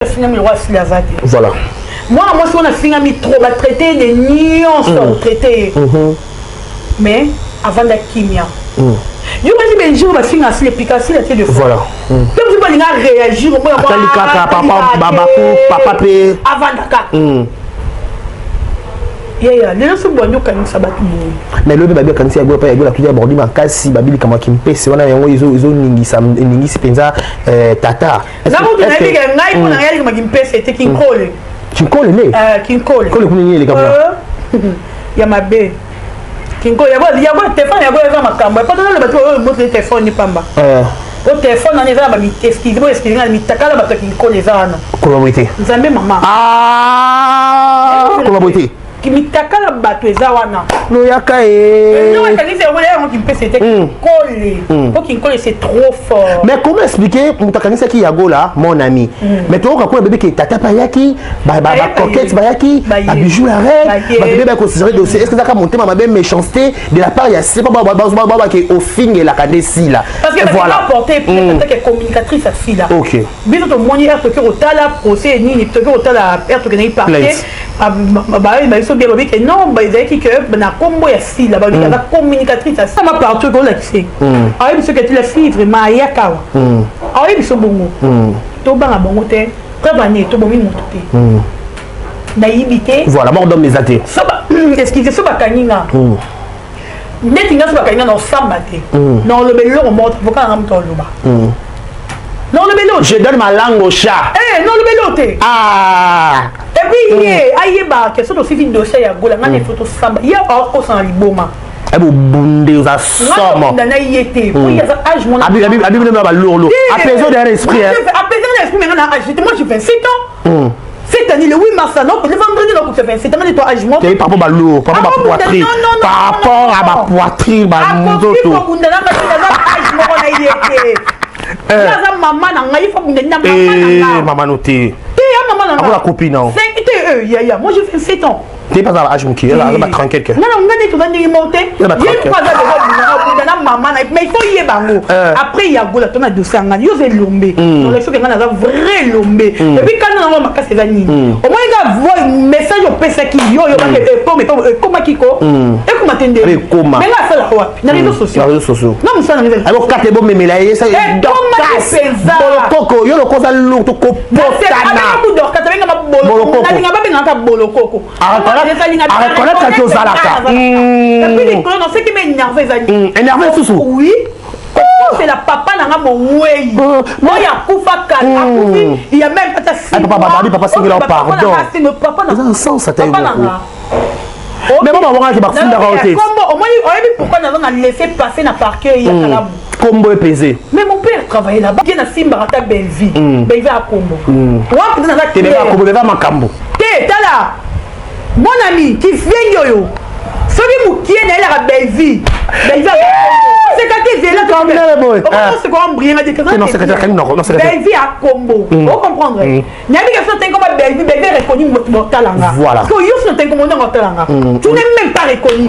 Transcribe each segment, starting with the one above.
Afingami lokwa asili aza te. Voilà. Mwana mwasi wana afingami trop, batraite de nyonso, kotraite ye, mais avanda kimia. Yo basi benjour bafinga asili epika asili ate de fois. Voilà. Mpe mosusu balinga réagir. Atali kaka papa babaku papa mpe. Avanda kaka. Yaya, lelo so bwandi okanisa bato boye. Mais lobi babi akanisi yago epai yago natuti ya bordi makasi, babi likambo ya kimpese wana yango ezoningisa, eningisi mpenza tata. Nga kutu nayebi ke ngai mpo na ngai alikama kimpese te, kinkole. Kinkole nde. Kinkole. Kole kuna nini likambo? Ya mabe kinkole yago, yago telefone yago eza makambo epo tozala bato oyo motoli telefone ni pamba po telefone wana eza na bamiexcuse bo excuse nga mitakala bato ya kinkole eza wana. Koloba boye te. Nzambe mama. Koloba boye te. Mitakala bato eza wana. Loyaka ye. Akanisi yango, yango kimpese te, kinkole, po kinkole c'est trop fort. Mais comment expliquer moto akanisaki Yagola mon ami? Mais toyoka kuna bebe ke tata mpe ayaki, bacoquette bayaki, babijou la reine, bato bebe baconsidéré dossier. Est ce que ezaka motema mabe, méchanceté de la part ya se babake ofingelaka nde Sila? Parce que voilà, porté peut-être communicatrice ya Sila. Biso tomoni ere toki kotala procès nini, toki kotala ere tokendaki parquet, bayebi biso bien, babi ke non, ezalaki ke na nkombo ya Sila, babi aza communicatrice ya sama partout ekolakisa ayebi soki ati la fille vraiment ayaka awa, ayebi biso bongo. Tobanga bango te, preuve ane tobomi moto te, nayibi te. Voilà, mort d'homme eza te. Excuse, so bakangi nga neti nga, so bakangi nga na osamba te, na oloba eloko moko te, voka nanga moto oloba, na oloba eloko. Je donne ma langue au chat. Na oloba eloko te. Ah. Et puis ye ayeba ke so tosisi dossier ya Gola, nga na ifo tosamba, ye akosana liboma. Ebobunde oza somo. Na ye te, po ye aza âge mona. Abibino na balurlu apaiser derrière esprit. Apaiser na esprit, mais nga na âge te, moi j'ai 27 ans. Cette année, le 8 mars, non, le vendredi, non, c'est 27 ans, toi, âge moi. Par rapport à lourd, par rapport à ma poitrine, par rapport à ma poitrine, banzoto. Âge moko na ye te. Aza mama na ngai, faut bunda na mama na ngai. Mama no te. Te, ya mama na ngai. Akola copine non. Te, yaya, moi j'ai 27 ans. Te, pas na âge moke, aza ba 30 quelque. Nga na nga neti toza ndenge moko te. Ye moko aza deja bunda na mama na, mais il faut yeba yango. Après Yagola to na dossier ya ngani, yo oza elombe, donc soki nga naza vrai elombe, et puis kanda nango makasi eza nini? Omoni nga voi message opesaki yo, oyo ekomaki ko ekoma te ndenge Ekoma. Mais nga asalaka wapi? Na réseaux sociaux. Na réseaux sociaux. Nga mosala na nga abokate bomemela ye. Ekomaki mpenza. Bolokoko yo lokoza lourd, tokopotana. Dorcas abengama bolokoko, nalinga babengaka bolokoko. Areconnaître que ozalaka. Et puis likolo non, ce qui m'énerve ezali énervé susu. Oui, c'est la papa nanga mowei oyo akufa kala, akufi il y a même pas 6 mois. Papa, papa sengela pardon. Papa eza na sens ata ye papa moko. Nanga. Mais bon, babongaki bafundaka yo te. Kombo omoni, oyebi pourquoi naza na laisser passer na parquet ya Kalamu? Kombo epese. Mais mon père travaillait là-bas, ye nasimbaka ata Bellevie, Bellevie akombo wapi? Naza te kombo eza makambo. Te, tala mon ami kizengi oyo, soki mokie nayelaka Bellevie, Bellevie sekati ezelaosekoambrienga. Bellevie akombo, ocomprendre? Nayebi ke so otengi koma Bellevie, Bellevie reconnu moto botalanga. Voilà. Parce que yo so otengi kombo ndenge otalanga, tu n'es même pas reconnu,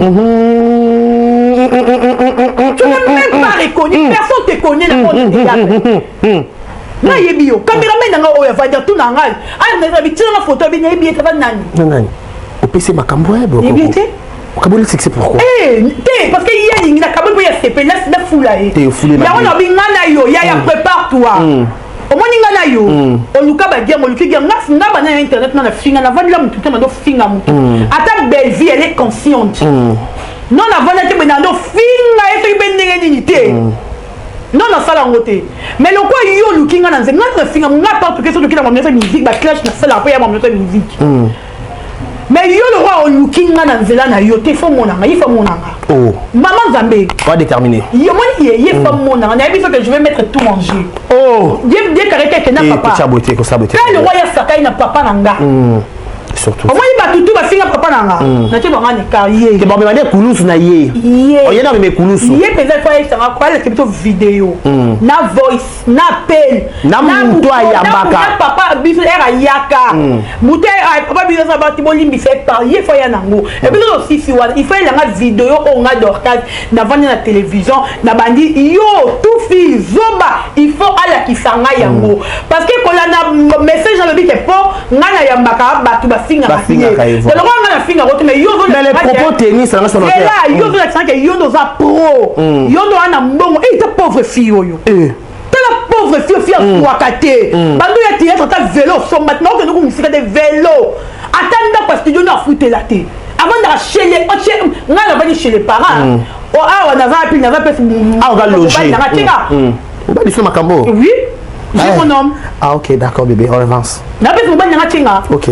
tu n'es même pas reconnu, personne te connaît na monde de théâtre. Nayebi yo, caméraman nanga oyo avandi atuna ngai, aya tinanga photo abi, nayebi ye tava nani. Nani opesi makambo ya? Yebi te. Okaboli succès pourquoi? Te, parce que ye alingi nakaboli mpo ya sepeli nafula ye. Te, ofuli mabe. Yango nabi nga na yo yaya, prépare toi. Omoni nga na yo, oluka baguerre, oluki guerre nga bana ya internet, nga na finga, navandela motu te, nando finga motu ata Bellevie, elle est consciente. Non, navanda te boye, nando finga ye soki mpe ndenge nini te, non, nasala yango te. Mais lokwa yo oluki nga na nzela, nga na finga nga partout ke soki oki na mamioto ya musique, baclash nasalaka mpo ya mamioto ya musique. Mais yo lokwa oluki nga na nzela na yo te, faut monanga ye, faut monanga. Oh. Mama Nzambe. Pas déterminé. Yo moni ye, ye faut monanga, nayebi soki je vais mettre tout en jeu. Oh. Ye karete eke na papa. Kosabote, kosabote. Ka le roi ya sakai na papa na nga. Surtout. Omoni bato tu bafinga papa na nga. Natie bango na écart ye. Te bamema nde ekulusu na ye. Ye. Oye na mema ekulusu. Ye mpenza il faut ayebisanga ko alakisa biso video. Na voice, na appel. Na mutu ayambaka. Na papa biso ere ayaka. Mutu papa biso aza bati bolimbisa ye par ye faut aya nango. Et biso tosisi wana il faut elanga video oyo nga Dorcas navandi na télévision nabandi yo tufi zoba, il faut alakisa ngai yango. Parce que kolanda message alobi ke mpo ngai nayambaka bato bafingaka Bafingaka ye, ye. Lokola ngai nafingaka te, mais yo Mais les propos tennis nanga sur ozela, yo ozolakisa ke yo nde oza pro, yo nde oza na mbongo. E ta pauvre fille oyo, tala pauvre fille, fille azwaka te bando ya théâtre, ata velo osomba te, naokende ku mosika te, velo ata ndako ya studio nde afutela te, avandaka chez les ngai navandi chez les parents awa, naza mpe naza mpe Awa oza logé. Nanga tika. Obali so makambo. Oui, j'ai Ah. mon homme. Ah ok, d'accord bébé, on avance. Napesi mobali nanga tinga. Ok.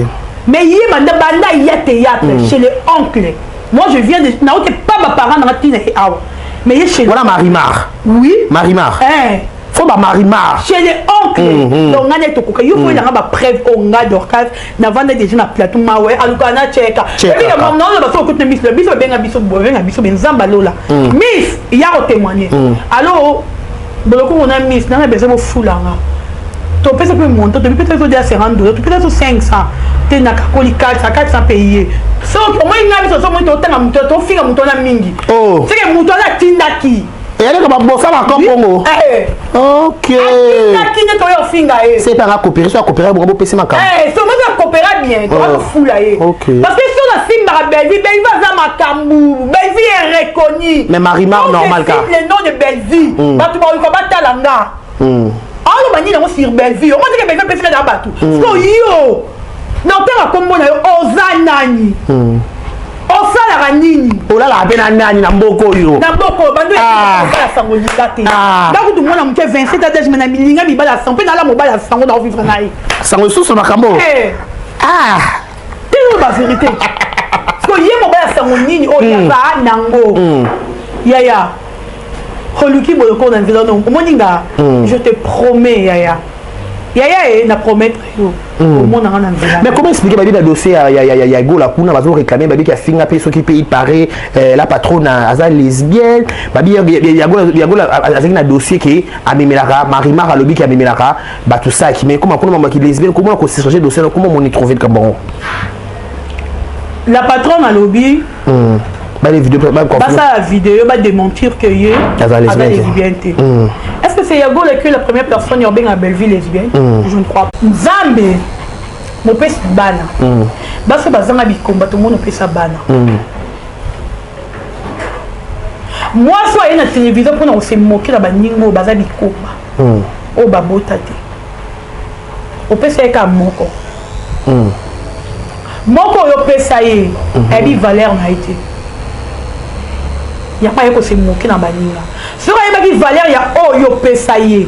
Mais ye banda banda ya théâtre chez les oncles, moi je viens de naote pas baparent nanga ntina ye awa, mais ye chez Voilà Marimar. Oui. Marimar. Eh. Faut ba Marimar. Chez les oncles. Donc ngai tokoka yo faut elanga bapreuve oyo ngai Dorcas navanda déjà na plateau mawe aluka na cheka. Cheka. Naoloba so okuti na miss biso, babenga biso, babenga biso benzamba lola, miss ya kotémoigner. Alors boloko na miss nanga besoin bofulanga, topesa mpe monto, tobipesa so dia 50 dollars, topesa so 500 te, nakakoli 400 400 mpe ye. Soki omoi ngai biso so omoi totanga moto, tofinga moto wana mingi. Oh. Seke moto wana atindaki. Eyaleka babosa bakompongo. Eh. Ok. Atindaki nde toya ofinga ye. Se mpe anga coopérer, so acoopérer bongo bopesi makambo. Eh, so moto akopera bien, toka kofula ye. Parce que so nasimbaka Bellevie, Bellevie aza makambo, Bellevie est reconnu. Mais Marimar, Quand normal je ka. cite le nom de Bellevie, bato baluka batala nga. Aoloba nini yango sur Bellevie? Omoni teke Bellevie apesika na bato. Siko yo na otanga kombo na yo, oza nani? Osalaka nini? Olalaka mpe na nani na mboka oyo? Na mboko bando Ah. ya sango linga te. Ah. Ndakutu mwana moke 27 adage, me na milinga mibali ya sango mpe nala mobali ya sango na ovivre na ye. Sango lisusu makambo. Eh. Ah. Te, oyo bavérité. Parce que ye mobali ya sango nini oyo aza nango? Yaya, oluki boloko na nzela no, omoni nga, je te promets yaya, yaya e na promettre yo, omonanga na nzela. Mais comment expliquer babi na dossier ya Gola kuna bazo réclamer babi ki afinga mpe soki mpe il paraît la patronne aza lesbienne, babi ya Gola, ya Gola azalaki na dossier ke amemelaka Marimar, alobi ke amemelaka bato saki, mais comment kuna mamaki lesbienne, comment ko changer dossier, comment on y trouver le bango? La patronne alobi Ba les vidéos ba basala vidéo badémentir que ye Aza lesbienne te. Lesbienne te. Est ce que c'est Yagola que la première personne yobenga Belleville lesbienne? Je ne crois pas. Nzambe mopesi bana, baso bazanga bikomba, tomoni opesa bana. Mwasi oyo aye na télévision mpona kose moquer na baninga oyo baza bikomba, oyo babota te, opesa ye kaka moko moko oyo opesa ye, ayebi valeur na ye te, yango aye kose moquer na baninga. Soki ayebaki valeur ya oyo opesa ye,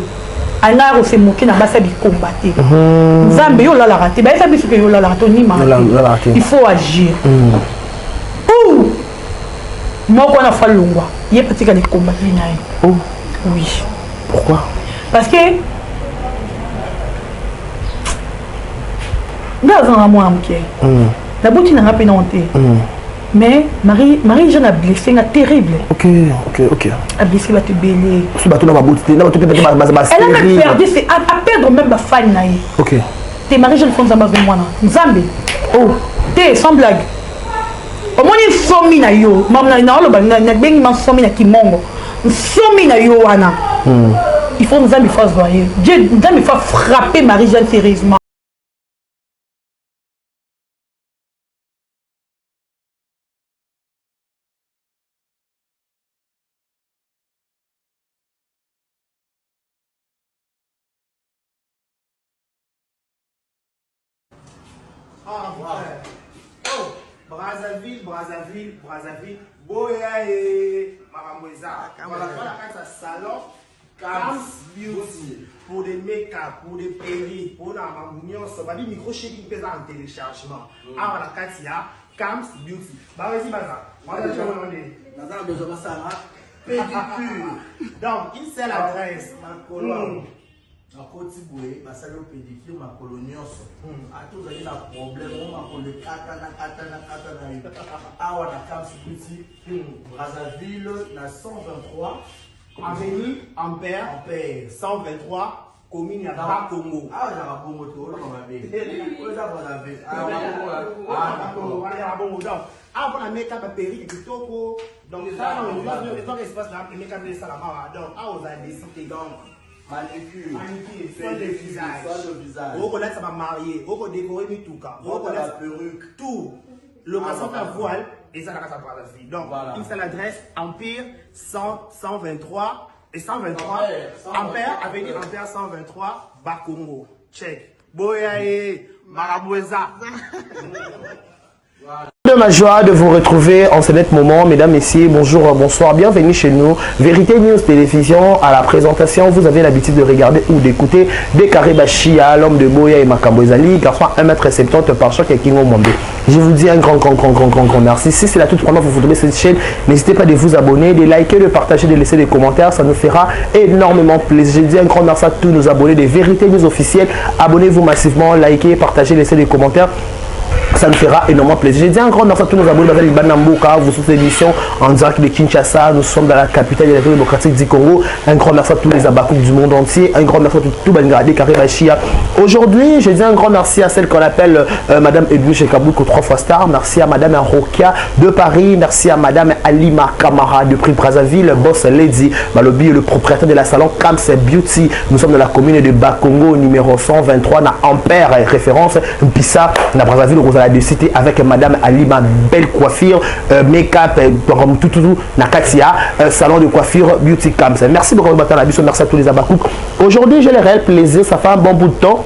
alinga ya kose moquer na basi ya bikomba te. Nzambe, yo olalaka te, bayesa biso ke yo olalaka te, onimaka Olalaka te. te. Il faut agir ou moko wana fa longwa, ye mpe atika likomba vi na ye. Oh. Oui. Pourquoi? Parce que nga aza na mwana moke, naboti nanga mpe nano te, mais Marie, Marie Jeanne a blessé nga terrible. Ok. A blessé bato ebele. So bato na baboti te, na bato mpe baza Elle a même bastérile. perdu, c'est à perdre même bafani na ye. Te, Marie Jeanne fo Nzambe azwi mwana Nzambe. Oh. Te, sans blague, omoni nsomi na yo, naoloba nabengi ma nsomi na kimongo, nsomi na yo wana, il faut Nzambe faut azwa ye. Dieu, Nzambe faut frapper Marie Jeanne sérieusement. Ah, ouais. Oh, Brazzaville, Brazzaville, Brazzaville, boya e makambo eza. Voilà, voilà kati ya salon Cams Beauty pour des make-up, pour des perruques, pour na makambo nyonso. Babi micro shaking mpe eza en téléchargement. Awa na kati ya Cams Beauty. Bawezi baza. Wana tshona nde. Naza na besoin basala Pédicure. Donc, une seule adresse. Makolo. Nakoti boye basali yo pedicure makolo nyonso ata ozali na problème o makolo ekatana katana katana yo awa na Camps Beauty Brazzaville na 123 Avenue Ampère. Ampère. 123 commune ya Bakongo. Awa ezalaka bongo te oloba mabe oyo eza Brazzaville. Ah, Bakongo wana ya bongo donc awa mpona make-up perruque kitoko donc eza espace na make-up esalama awa donc awa ozala décide donc manicure, manicure, soin de visage, soin de visage, okolatisa bamarie, okodécorer mituka, okolatisa perruque, tout location ya voile eza na kati ya Brazzaville. Donc Voilà. une seule adresse, Empire 100, 123 et 123 Ampère, Ampère, avenue Ampère 123 Bakongo. Check boya ye makambo eza. De ma joie de vous retrouver en ce net moment, mesdames, messieurs, bonjour, bonsoir, bienvenue chez nous. Vérité News Télévision, à la présentation, vous avez l'habitude de regarder ou d'écouter Dekaré Bachia, l'homme de Boya et Makambo Ezali, garçon 1m70 par choc et Kingo Mombe. Je vous dis un grand, grand, grand, grand, grand, grand merci. Si c'est la toute première fois que vous tombez sur cette chaîne, n'hésitez pas de vous abonner, de liker, de partager, de laisser des commentaires, ça nous fera énormément plaisir. Je dis un grand merci à tous nos abonnés de Vérité News officielle. Abonnez-vous massivement, likez, partagez, laissez des commentaires. Ça nous fera énormément plaisir. Je dis un grand merci à tous nos abonnés dans Banamboka, vous suivez cette émission en direct de Kinshasa. Nous sommes dans la capitale de la République démocratique du Congo. Un grand merci à tous les Abakouk du monde entier. Un grand merci à tout, tout Bangarade, Karé Bachia. Aujourd'hui, je dis un grand merci à celle qu'on appelle Madame Edwige Kabouko, trois fois star. Merci à Madame Rokia de Paris. Merci à Madame Alima Kamara de Prix Brazzaville, Boss Lady Balobi, le propriétaire de la salon Kams Beauty. Nous sommes dans la commune de Bakongo, numéro 123, na Ampère, référence Mpissa, na Brazzaville, Rosala de Cité, avec Madame Alima, belle coiffure, make-up, tout, tout, tout, na Katia, salon de coiffure Beauty Kams. Merci beaucoup, Batala Biso, merci à tous les Abakouk. Aujourd'hui, j'ai le réel plaisir, ça fait un bon bout de temps.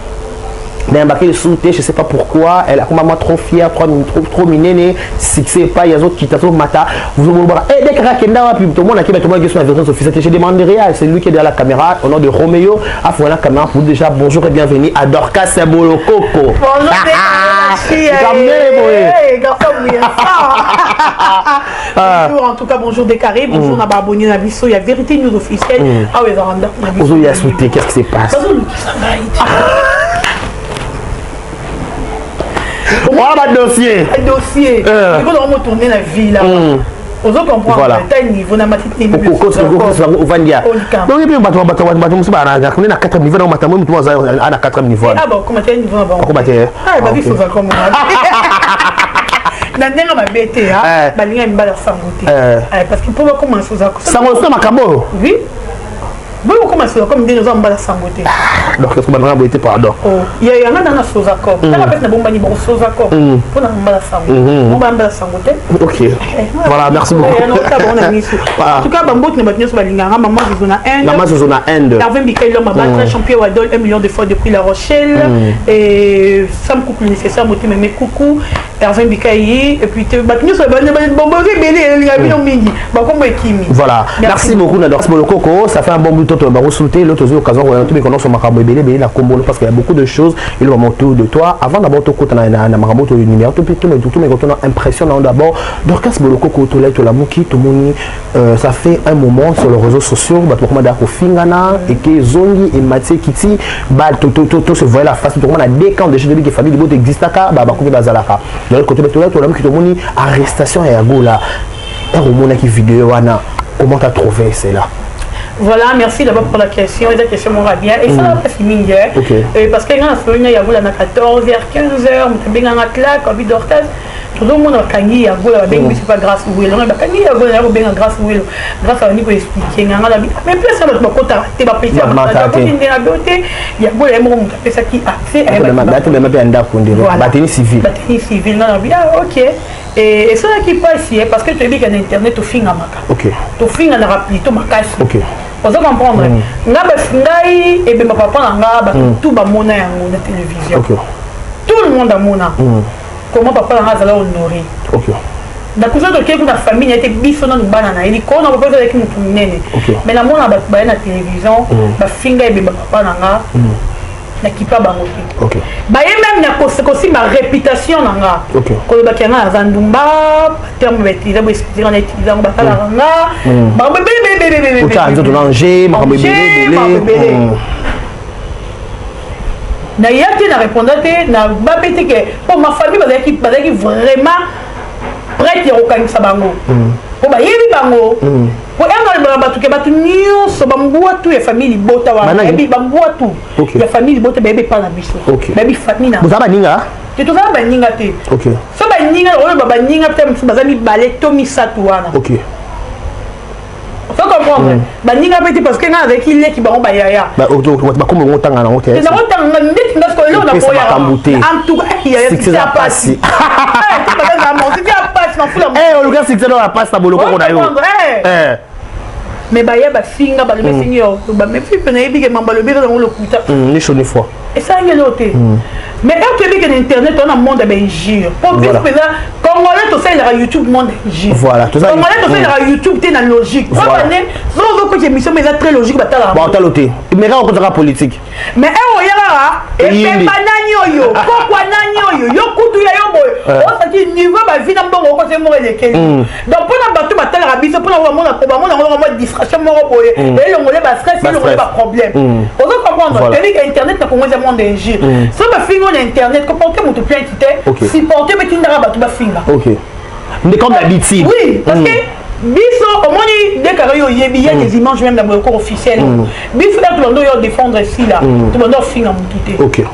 Mais embarqué sous je sais pas pourquoi, elle a comme trop fière, trop, trop, trop minene, succès pas, yazo kitazo mata, vous et dès que Rakenda, puis tout le monde a qui tout le monde qui sur la version officielle, je demanderai à celui qui est derrière la caméra, au nom de Roméo, à faire la caméra pour déjà bonjour et bienvenue à Dorcas Bolo Coco. Bonjour, bonjour, en tout cas, bonjour Décarré, bonjour na abonné na biso, il y a Vérité News officielle. Ah ouais, na biso. Qu'est-ce qui se passe? Voilà ma dossier. Dossier. Il faut vraiment tourner la vie là. Ozo comprendre. Voilà. T'as niveau na matite ni Ovandia. Donc et puis bato bato bato musu ba na na 4e niveau na matamo mutu aza na 4e niveau. Ah bon, comment t'as niveau na Comment t'es? Ah bah il faut ça comme na ndenge mabe te balinga mibala sango te parce que mpo bakoma sango so makambo. Oui, boyo okoma soza comme ndenge oza mobala sango te. Donc est-ce que bandanga boye te, pardon. Yanga nanga soza comme tanga mpesi na bombani bongo soza comme mpona mobala sango mobala mobala sango te. Ok, voilà, merci beaucoup. Bango na miso. En tout cas, bambote na bato nyonso balinganga Mama Zozo na Inde. Mama Zozo na Inde. Hervé Mikael Lomba Batra, champion Wadol 1 million de fois depuis La Rochelle, et Sam Coucou nécessaire motema me coucou Hervé Mikael et puis bato nyonso bombozo ebele elinga bino mingi bakombo ekimi. Voilà, merci beaucoup na Dorcas Bolokoko, ça fait un bon bout de temps ba resouter l'autre occasion on tout connaît son makambo ebele ebele na kombo parce qu'il y a beaucoup de choses et le moment autour de toi. Avant d'abord to kota na na makambo to numéro tout tout tout mais quand on a impression d'abord Dorcas Bolokoko to la muki to moni, ça fait un moment sur les réseaux sociaux bato bakoma da kofingana et que zongi et Mathieu Kiti ba to to to to se voyait la face tout le monde a deux camps de chez que famille de bote existaka ba bakomi bazalaka de l'autre côté to la to la muki to moni arrestation ya Gola et omonaki vidéo wana, comment t'as trouvé cela? Voilà, merci d'abord pour la question. Et la question m'aura bien. Et ça va pas finir. Parce que quand on a il y a 14h, 15h, on a bien un claque, on a Dorcas. Tout le monde a kangi ya Gola, ba c'est pas grâce Welo. Ba kangi ya Gola, ba benga grâce Welo. Grâce à niveau expliquer nganga la mais plus ça ba kota te ba pesa ba kota na beauté. Ya Gola mo mo pesa ki accès ba ba ba ndako ndelo. Ba tenue civile. Ba tenue civile nganga bi ah OK. Et ça qui passe parce que tu dis qu'en internet to finga maka. To finga na plutôt makasi. Ozo comprendre. Nga ba ngai e ben papa na nga ba tout ba mona yango na télévision. Tout le monde a mona. Comment papa na nga azala honoré. Na kuzo to keku na famille na te biso na bana na eli ko na papa ezalaki mutu munene. Mais na mona ba ba na télévision ba finga e ben papa na nga. Na kipa bango te. Ba ye même na kosimba réputation na nga. Kolobaki nga aza ndumba, terme ba utiliser bo expliquer na utiliser ngo basalaka nga. Ba be be be be be be. Ota nzoto na nge, makambo ebele ebele. Naya te, na répondre te, na bape te ke mpo ma famille bazalaki vraiment prête ya kokangisa bango, mpo bayebi bango, po ere bato ke bato nyonso, bambwa tu ya famille libota wana, bayebi bambwa tu ya famille libota, bayebi epa na biso, bayebi famille na Bozala baninga? Te, tozala baninga te. So baninga oyo baninga te, mosusu baza mibale to misato wana. Faut comprendre, baninga mpe te, parce que ngai nazalaki leki, bango bayaya. Bakombo bango otanga nango te. Nakotanga ndeti nga sikoyo eloko. Epesa makambo te. En tout cas, yaya, Succès eza pasi. Ya pasi mafula. Oluka succès na pasi na bolokoko na yo. Mais baya bafinga, balobi esingi yo bamefi mpe nayebi ke mambo alobi eza nango lokuta. Ni chaud ni froid. Esalangi eloko te, mais heure toyebi ke na internet toza na monde ya bainjure, po biso mpenza Congolais tosalelaka YouTube monde injure. Congolais tosalelaka YouTube te na logique. Bane soki ozokota émission, mais eza très logique, batalaka. Bon, otalo te, mais kaka okozaka politique. Mais heure oya kaka epemba nani oyo, kokwa nani oyo, yo kutu ya yo boye, osati niveau bavi na mbongo okoti moko elekeli. Donc mpona bato batalaka biso, mpona bamona yango mwa distraction moko boye, elongole bastress, elongole baproblème. Ozo comprendre? Toyebi ke internet na Congo eza monde injure. So bafingi na internet, koporte moto plainte te, supporte mpe tindaka bato bafinga. Ok, nde comme d'habitude. Oui, parce que biso omoni dekaka yo oyebi ya des images même na boyoko officiel. Biso da tobanda oyo défendre Sila, tobanda ofinga motu te. Ok,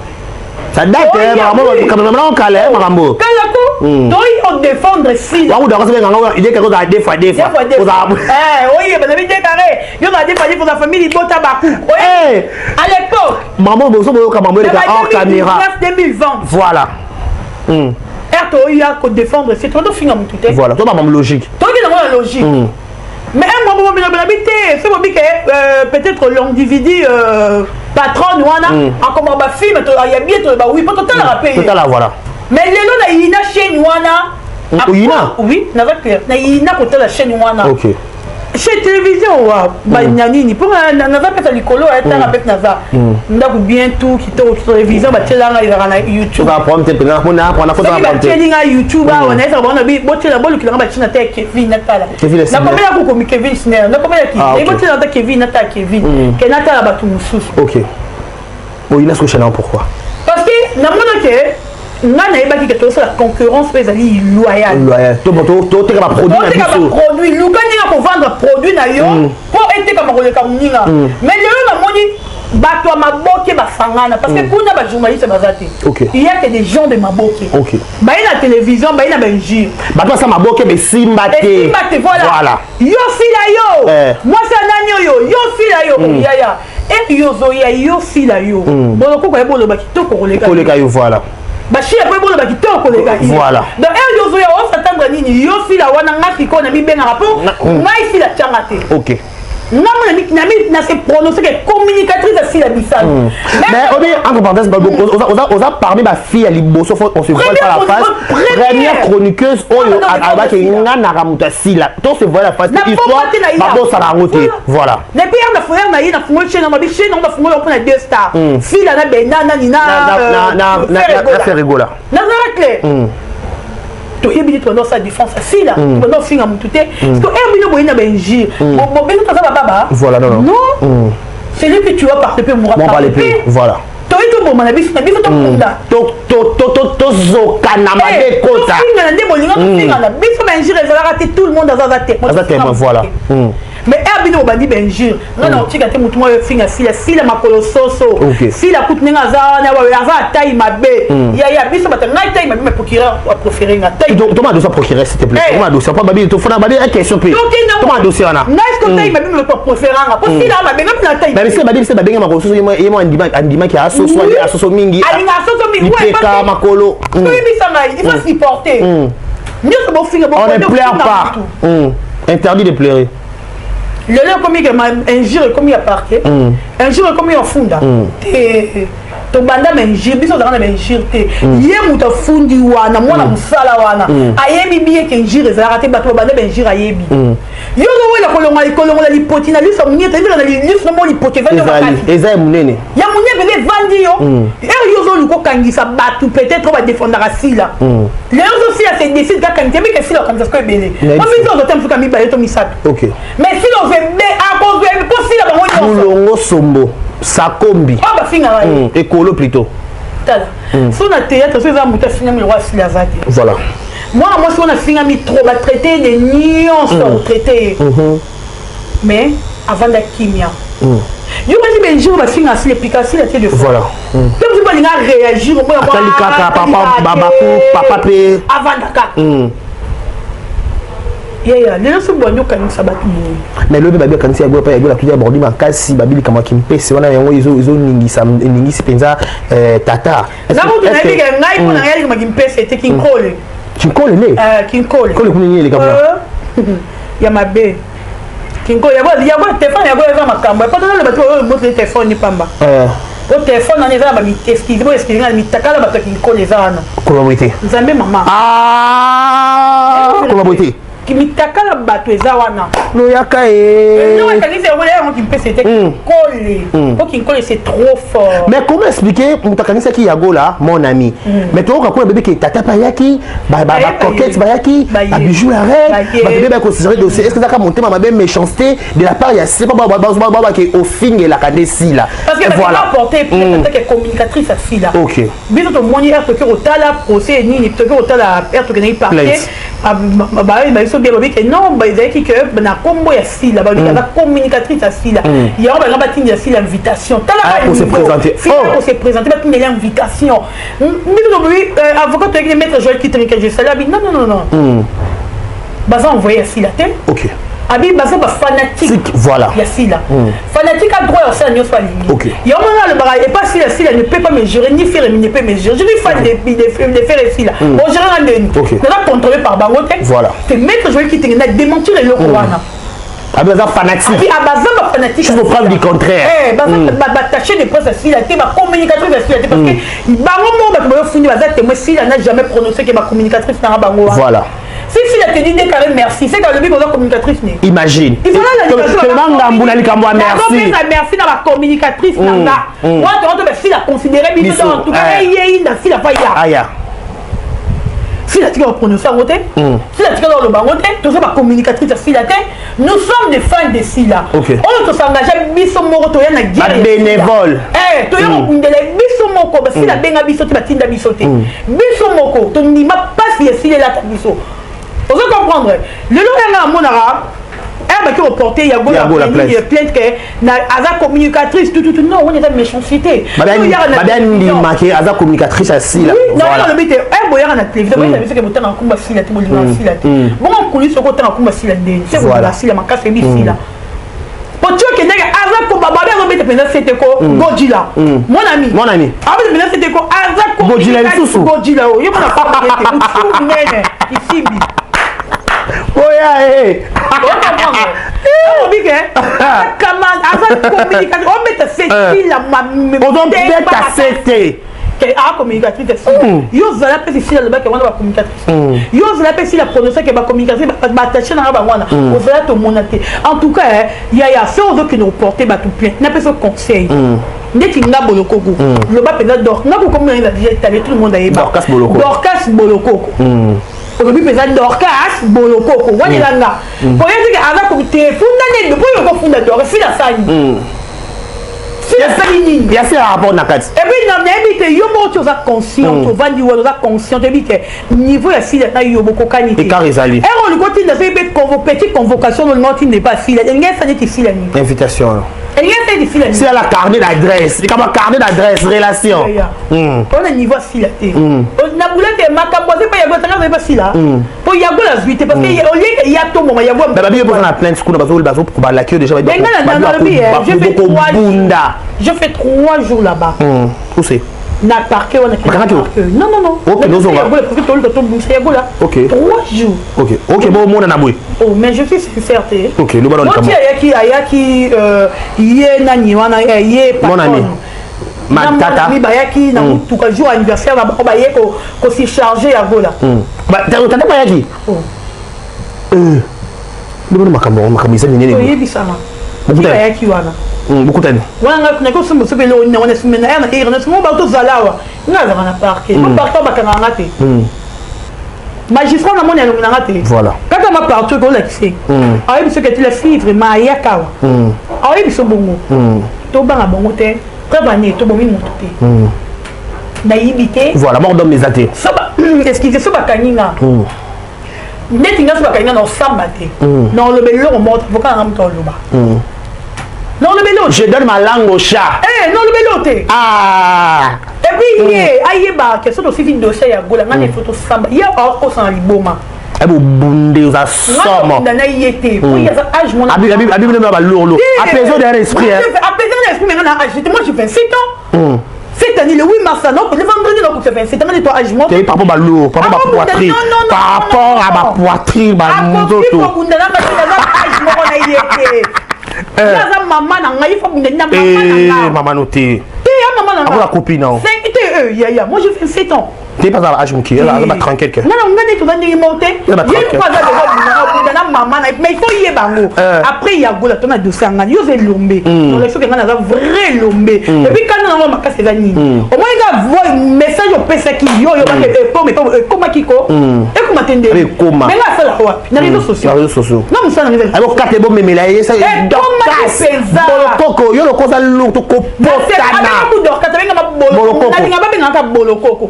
ça date, makambo kala, makambo. Kala ko toyi odéfendre Sila. Wakuda kosenga ngo idée kako za deux fois deux fois. Oyeba nabi dekare yo na deux fois deux fois, famille libota baku à l'époque. Maman, boso boyoka mambo eleka hors caméra. 2020. Voilà. Ere toya kodéfendre se tondo finga motu te. Voilà, to bamam logique. Toki nango na logique, mais un mois bobi te, so bobi ke peut-être l'individu patronne wana akoma bafilme ya bien, toyeba oui, mpo totalaka mpe. Totala, voilà. Mais lelo na yina chaîne wana. Oyina? Oui, naza clair, na yina kotala chaîne wana. Chez télévision wa na nini, mpo naza pesa likolo ya tanga mpe naza ndako bien, tout kitoko, télévision batielanga ezalaka na YouTube. Batieli nga YouTube awa, nayesaka bango nabi botiela, bolukilanga batina te ya Kevin natala. Nakomela kokomi Kevin Sner, nakomelaki botiela ata Kevin, natala Kevin ke natala bato mosusu. Ok, oyina siko chaîne, pourquoi? Parce que namona ke nga nayebaki ke tozosala concurrence mpe ezali loyale. Loyal, toteka baproduit na biso. Baproduit, luka ndenge kovendre produit na yo mpo etekama koleka moninga. Mais lelo namoni bato ya maboke basangana, parce que kuna bajournaliste baza te. Il y a que des gens de maboke baye na télévision, baye na bainjure. Bato basa maboke besimba te. Esimba te, voilà. Yo sila, yo mwasi ya nani oyo, yo sila, yo yaya e yo ozoya, yo sila, yo bolokoko ye boloba kitoko koleka. Koleka yo, voilà. Bashila po boloba kitoko koleka. Donc ere yo ozoya, osatendre nini? Yo sila wana, nga sikoyo na mibengaka mpo ngai sila tianga te. Ngambo na se prononcer que communicatrice asila bisalo. Mais obi, entre parenthèses, oza parmi bafille ya liboso, on se voile pas la face, première chroniqueuse oyo alobaki nga naka moto asila, to se voile la face, histoire babosala yango te, voilà. Et puis na frère na ye, na fungoli chaîne, na chaîne na fungoli mpona deux stars, fila na benda nani na na Ferregola. Nazala clair, toyebi neti banda osala défense asila, banda ofinga motu te, parce que ere bino boye na bainjure, bobeli toza bababa. Voilà, non. Non, celui que tu vas par épée mourra par l'épée, voilà. Toyi toboma na biso na biso, tokunda. Tozokana mabe ekota. Tofingana nde bolinga tofingana biso, bainjure ezalaka te, tout le monde aza te. Aza témoin, voilà. Mais ere bino bobandi bainjure, nga na otika te motu moko ofinga Sila. Sila makolo soso, Sila kutu ndenge aza wana, aza atai mabe yaya biso bato, ngai tai mabe, mais procureur apréféré nga. Toma dossier procureur, s'il te plaît, toma dossier pa babi, tofona babi question mpe toma dossier wana. Ngai siko tai mabe, mais préféré nga po Sila mabe, nga mpena tai. Mais babi biso babenga makolo soso, ye mo andimaki asoso, asoso mingi. Alinga asoso mingi. Lipeka, makolo. Toyebisa ngai, il faut supporter nyonso bofinga. On ne pleure pas, interdit de pleurer. Lelo ekomi ke injure ekomi ya parquet, injure ekomi ya funda te. Tobanda bainjure, biso ozalaka na bainjure te. Ye moto afundi wana, mwana mosala wana ayebi bien ke injure ezalaka te. Bato babanda bainjure, ayebi. Yo ozowela kolongola lipoti na liso ya moniete, ezala na liso mo lipoti evandi yo makasi. Eza ya monene. Ya monene mpenza evandi yo. Ere yo ozoluka okangisa bato, peut-être oyo badefendaka Sila. Lelo ozosila se décide kakangisa ebike Sila, okangisa siko ebele po biso ozote mosuka mibale to misato. Mais Sila ozwa akozwa mpo Sila bango nyonso. Mulongo, sombo, sakombi. Oyo bafingaka ye. Ekolo plutôt. Tala, so na théâtre, so eza moto afingami lokwa asili, aza te. Mwana mwasi wana afingami trop, batraite de nyonso, kotraite ye, mais avanda kimia. Yo basi benjour bafinga asili, epika asili ate de fois. Mpe mosu balinga réagir. Atali kaka papa babaku, papa mpe. Avandaka yaya. Lelo so bwandi okanisa bato boye. Mais lobi babi akanisi Yago epai Yago atuti ya bordi makasi, babi likambo ya kimpese wana, yango ezoningisa, eningisi mpenza tata. Nga kutu nayebi ke ngai mpo na ngai alikama kimpese te, kinkole. Kinkole nde. Kinkole. Kole kuna nini likambo? Ya mabe kinkole. Yago, yago telefone, yago eza makambo epatana bato oyo moteli telefone ni pamba. Po telefone wana eza na baexcuse, bo excuse nga, mitakala bato ya kinkole eza wana. Koloba boye te. Nzambe mama. Koloba boye te. Mitakala bato eza wana. Loyaka ye. Ekanisi yango, yango kimpese te, kinkole, po kinkole, c'est trop fort. Mais comment expliquer moto akanisaki Yagola mon ami, mais toyoka kuna bebe ke tata mpe ayaki, bacoquette bayaki, babijou la reine, bato bebe baconsidéré dossier? Est ce que ezaka motema mabe, méchanceté de la part ya sepa babake ofingelaka nde Sila? Parce que voilà, porter plainte en tant que communicatrice ya Sila. Biso tomoni ere toki kotala procès nini, toki kotala ere tokendaki parquet, bayebi biso bien, babi ke non, ezalaki ke na nkombo ya Sila, babi aza communicatrice ya Sila, yango balinga batindela Sila invitation. Tala, kose présenter, batindela invitation. Biso tobobi avocat toyaki, maître Joel Kitenge, je salue, abi non, non, non, non, baza envoyé ya Sila te. Abi baza bafanatique. Ya Sila, fanatique a droit ya kosala nyonso alingi. Yango mona alobaka epa Sila, Sila ne peut pas me gérer, ni Ferre ne peut me gérer. Je suis fan de Ferre, Sila ogérer nga ndeni? Naza contrôlé par bango te. Te, maître Joel Kitenge na démentir eloko wana. Abi baza fanatique. Abi baza bafanatique. Jusqu'au preuve du contraire. Baza baattaché de presse ya Sila te, bacommunicatrice ya Sila te, parce que bango moko bato bayofundi, baza témoin. Sila n'a jamais prononcé ke bacommunicatrice nanga bango wana. Si Sila te dit déclaré merci, c'est qu'alobi boza communicatrice ne. Imagine. Ngambu na likambo ya merci. Merci, merci na bacommunicatrice na nga wana. Tongo to basila considéré biso. Donc en tout cas, eyei na Sila fa ya. Aya. Sila tika baprononce yango te, Sila tika oloba yango te. Toza bacommunicatrice ya Sila te, nous sommes des fans de Sila oyo tosengage biso moko, toya na guerre. Bénévole. Toya kokundela biso moko. Basila benga biso te, batinda biso te, biso moko tondima mpasi ya Sila elata biso. Ozo comprendre? Lelo yanga amonaka ere baki reporter Yagola plainte ke aza communicatrice tututu. Non, wana eza méchanceté. Babiandimake aza communicatrice ya Sila. Nalobi te, ere boyaka na télévision, boyaka biso ke botanga nkombo Sila te, bolingaka Sila te. Bongo nkuli soki otanga nkombo Sila ndeni se bolinga Sila makasi, oyebi Sila po ti okendeke aza babe azobeta mpenza sete ko Godila mon ami. Mon ami. Abeta mpenza sete ko aza. Godila lisusu. Godila oyo ye mona ete motu monene isimbi. Oya e. Obi ke aza communication, obeta sesila. Ozobeta sete. Aa, communicatrice yo ozala mpe Sila alobaki wana bacommunicatrice yo ozala mpe Sila prononce ke bacommunicatrice baattaché nanga bango wana ozala, tomona te. En tout cas, yaya, so ozokende koporte bato plainte, napesa conseil ndeti nga Bolokoko, loba mpenza dor nga kokomona eza déjà établi, tout le monde ayeba. Dorcas Bolokoko. Dorcas Bolokoko, olobi mpenza Dorcas Bolokoko wana eza nga po ye teke aza te, funda nde po yo kofunda Dorcas. Sila asali, Sila asali nini? Ya Sila rapport na kati. Et puis nayebi te, yo moko ti oza conscient, ovandi wana, oza conscient, oyebi ke niveau ya Sila na yo bokokani te. Écart ezali. Ere olingi otinda soki mpe petit convocation, olingi otinda epa Sila, elingi esa neti Sila nini? Invitation. Elingi esa neti Sila nini? Sila la carnet d'adresse, likambo ya carnet d'adresse, relation. Mpona niveau ya Sila te, na bula te, makambo aza epa Yago, atanga aza epa Sila po Yago azwi te, parce que olieke ya tomboma Yago. Babi yo na plainte kuna, bazobalaki yo déjà. Bakobunda. Je fais 3 jours là-bas. Où c'est? Na parquet wana. Bakangaki yo? Non, non, non. Ok, nozonga. Yagola, parce que toluka tobungisa Yagola. 3 jours. Ok, bon, omona na boye. Oh, mais je suis sincère te. Ok, loba na likambo. Ayaki, ayaki ye nani wana, ye. Mon ami matata bayaki na motuka jour anniversaire na bango, baye kosi charge Yagola. Tata bayaki ndimona makambo, makambo eza minene. Oyebisama bayaki wana. Bokutani. Wana nga naki osomba soki eloko nini wana esumena ya na ere nasomo bato tozala awa. Nga azalaka na parquet, po parquet bakangaka nga te, magistrat namoni alongi nanga te. Kaka ma partout ekolakise, ayebi soki eti la fille vraiment ayaka awa, ayebi so bongo. Tobanga bango te, preuve ane tobomi moto te. Nayibi te. Voilà, mort d'homme eza te. Excuse, so bakangi nga neti nga, so bakangi nga na osamba te, na oloba eloko moko te. Avocat nanga moto oloba, na oloba eloko. Je donne ma langue au chat. Na oloba eloko te. Ah. Et puis ye ayeba ke so tosisi dossier ya Gola, nga na ifo tosamba, ye akosana liboma. Bobunde, oza somo. Na ye te, po ye aza âge mona. Abimi na balorlo, apaisé derrière l'esprit. Apaisé na esprit, mais nga na âge te. Moi, j'ai 27 ans cette année, le 8 mars, non, le vendredi, non, c'est 27 ans, toi, âge moi. Par rapport à lourd, par rapport à ma poitrine, par rapport à ma poitrine, ba nzoto. Âge moko na ye te. Naza mama na ngai, faut bunda na mama na ngai. Mama no te. Te, ya mama na ngai. Akola copine non. 5 te, ya ya, moi, j'ai 27 ans. Te, pas à âge moke, aza ba 30 quelque. Non non, ngai neti oza ndenge moko te. Ye moko aza deja bunda na mama na, mais il faut yeba yango. Après ya Gola, to na dossier ya ngai, yo oza elombe, donc soki ngai naza vrai elombe, et puis kana nango makasi eza nini? Omoni nga voi message opesaki yo, oyo ekomaki ko ekoma te ndenge Ekoma. Mais nga asalaka wapi? Na réseaux sociaux. Na réseaux sociaux. Na mosala na ngai. Abokate, bomemela ye. Ekomaki mpenza. Bolokoko, yo lokoza lourd, tokopotana. Dorcas, abengama bolokoko, nalinga babengaka bolokoko.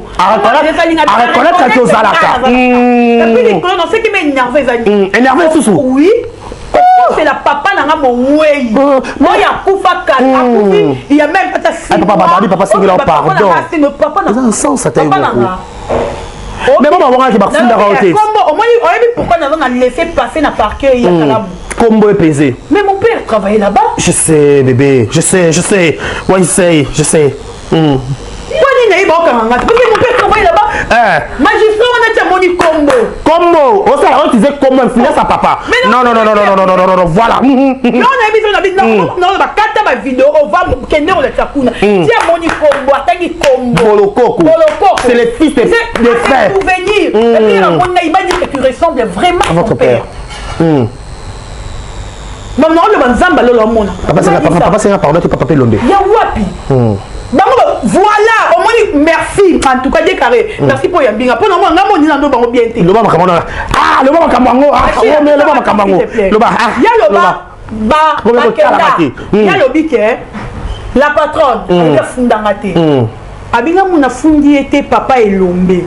Areconnaître que ozalaka. Et puis likolo non, ce qui m'énerve ezali Énerve susu. Oui, c'est la papa nanga mowei oyo akufa kala, akufi il y a même pas 6 mois. Papa, papa sengela pardon. Papa. Eza na sens ata ye Papa moko. nanga. Mais bon, babongaki, bafundaka yo te. Kombo, omoni, oyebi pourquoi naza na laisser passer na parquet ya Kalamu? Kombo epese. Mais mon père travaillait là-bas. Je sais, bébé, je sais, je sais. What you say, je sais. Mpo nini nayeba okanga nga te? Parce que mon père travaille là-bas. Magistrat wana ti amoni kombo. Kombo osala, otize kombo, influence à papa. Mais Non, non, non, non, non, non, non, non, non, non, voilà. Non, nayebi so na biso bakata bavideo, ova kende kolakisa kuna. Ti amoni kombo, atangi kombo. Bolokoko. Bolokoko. C'est le fils des frères. Souvenir. Et puis amoni na, il m'a dit que tu ressembles vraiment à votre son père. Mama oloba, Nzambe alola, omona. Papa senga, papa, papa senga pardon te, papa pe lombe. Ya wapi bango voilà, omoni, merci en tout cas, décarré, merci mpo ya mbinga mpo na mona nga moni nando bango bien te. Loba makambo wana. Ah, loba makambo yango. Ah, oh, mais loba makambo yango. Loba, ah. Ya loba ba Loba bakenda. kotalaka te. Ya lobi ke la patronne alingi afundanga te, abinga muna afundi ye te. Papa Elombe,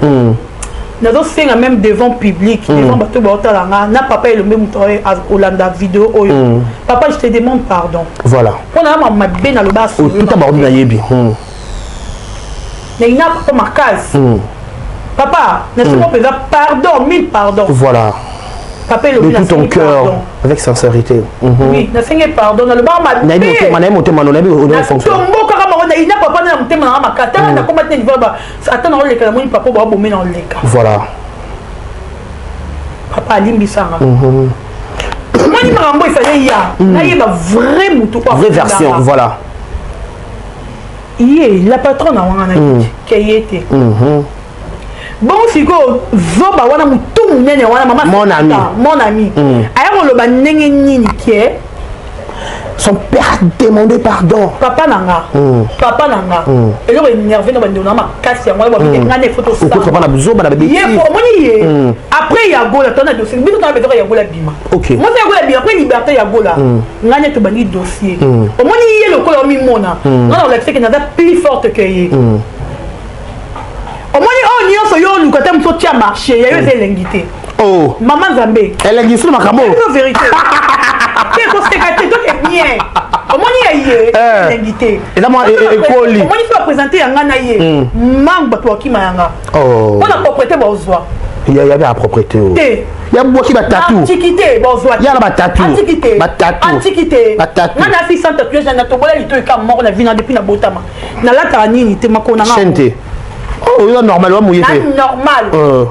nazosenga même devant public, devant bato baotala nga na papa Elombe, moto oyo olanda video oyo, papa, je te demande pardon. Voilà. Mpo na mama mabe naloba. Otuta baordi nayebi. Nalinga papa makasi. Papa, nasenga mpenza pardon, mille pardon. Voilà. Papa Elobi, De tout ton nasengi cœur, pardon. Avec sincérité. Oui, nasengi pardon, nalobaka Nayebi motema, mabe. nayebi motema, no, nayebi odonne fonction. Tombokaka bango na ina papa na motema nanga makasi. Tanga nakoma te niveau ba ata na oleka, namoni papa babome na oleka. Voilà. Papa alimbisanga. Omoni makambo efale ya nayeba vrai motu oyo Vraie version, afundanga. Voilà. Ye la patronne awanga na ke ye te. Bongo sikoyo zoba wana, motu monene wana, mama Mon ami. Mon ami aya koloba ndenge nini ke Son père a demandé pardon. Papa na nga, papa na nga, eloko énerve na bandeko na makasi yango wana babike nga na efo. Okoti papa na buzoba na bébé. Ye omoni ye après ya Gola, tona dossier biso, tona besoin ya Gola bima. Mwasi ya Gola bima, après liberté ya Gola, nga nde tobandi dossier. Omoni ye lokola omimona nga na olakisaki naza plus forte que ye. Omoni oyo nyonso yo oluka te, mosu otia marché ya yo eza elengi te. Oh. Mama Nzambe. Elengi sino makambo. Eza vérité te, koseka te, toke bien. Omoni ya ye elengi te. Eza mwa ekoli. Omoni so baprésente ya nga na ye mangue, bato bakima yanga mpo na propreté bozwa. Ya ya ya propreté o. Te. Ya bwaki batatu. Antiquité bozwa. Ya na batatu. Antiquité. Batatu. Antiquité. Batatu. Nga na fi sans tatouage, na tobola lito eka moko na vie na depuis na botama, nalataka nini te, makolo na nga. Chaîne te. Oh, oyo normal wa mouye Na te. normal.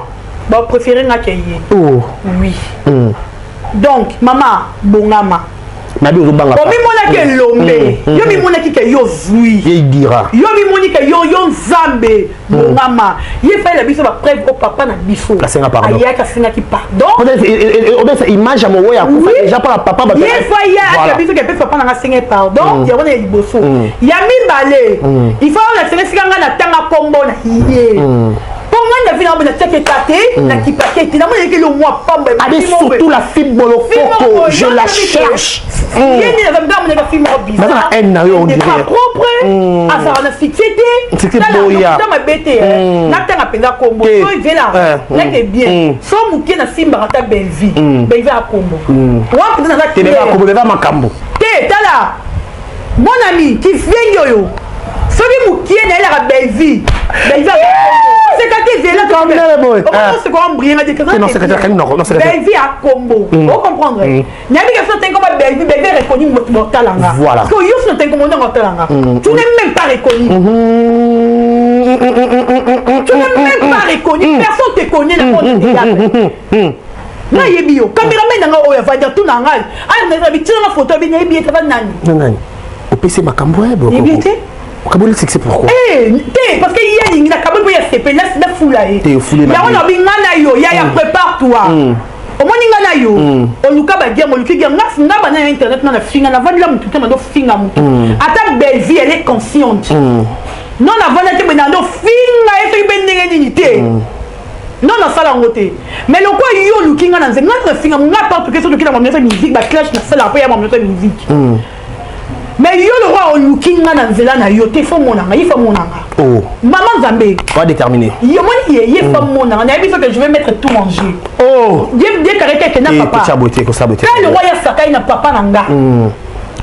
Bapréféré nga ke ye. Oh. Oui. Donc mama bongama. Nabi ozobanga. Omimonaki elombe, yo mimonaki ke yo zwi. Ye dira. Yo mimoni ke yo Nzambe, bongama. Ye falela biso bapreuve o papa na biso Asenga pardon. Ayaki, asengaki pardon. Peut-être obesa image ya mowo ya kufa déjà pour la papa bato. Ye fa ye aka biso ke mpe papa nanga asenge pardon. Yango na ya liboso. Ya mibale, il faut olakisanga esika ngai natanga nkombo na ye mpo ngai na vie na natiaki eta te, nakipaki te, namoni eleki mwa pamba. Allez, surtout la fille Bolokoko, je la cherche. Ye nde naza monaka fille moko bizarre. Naza na haine na yo, on dirait. Pas propre, azalaka na succès te. Succès boya. Tala mabe te, natanga mpenza kombo so ezela nake bien so moke nasimbaka ta Bellevie. Bellevie akombo wana mpenza naza clair. Kombo beba makambo. Te, tala mon ami kizengi oyo, soki mokie nayelaka Bellevie, Bellevie seka te, ezela obrienga te. Bellevie akombo, ocomprendre? Nayebi ke so otengi komba Bellevie, Bellevie reconnu, moto botalanga. Voilà. Parce que yo so otengi kombo ndenge otalanga, tu n'es même pas reconnu, tu n'es même pas reconnu, personne te connaît na monde de théâtre. Nayebi yo, cameraman nanga oyo avandi atuna ngai ala nayebi tinanga photo abi nayebi ye tava nani. Nani opesi makambo ya Yebi te. Okaboli succès pourquoi? Te, parce que ye alingi nakaboli mpo ya sepeli nafula ye. Te, ofuli. Yango na bi nga na yo, yaya, prépare toi. Omoni nga na yo, oluka baguerre, oluki guerre. Nga bana ya internet nga na finga, navandela motu te, mando finga motu. Ata Bellevie, elle est consciente. Non, navanda te boye nando finga ye soki mpe ndenge nini te. Non, nasala yango te. Mais lokwa yo oluki nga na nzela, nga na finga nga partout ke soki oluki na mamioso ya musique, baclash nasalaka mpo ya mamioso ya musique. Mais yo lokwa oluki nga na nzela na yo te, faut monanga ye, faut monanga. Oh. Mama Nzambe. Va déterminer. Yo moni ye, ye faut monanga. Nayebi so que je vais mettre tout en jeu. Oh. Die karete eke na papa. Kotia bote, kosa bote. Pe le roi ya sakai na papa na nga.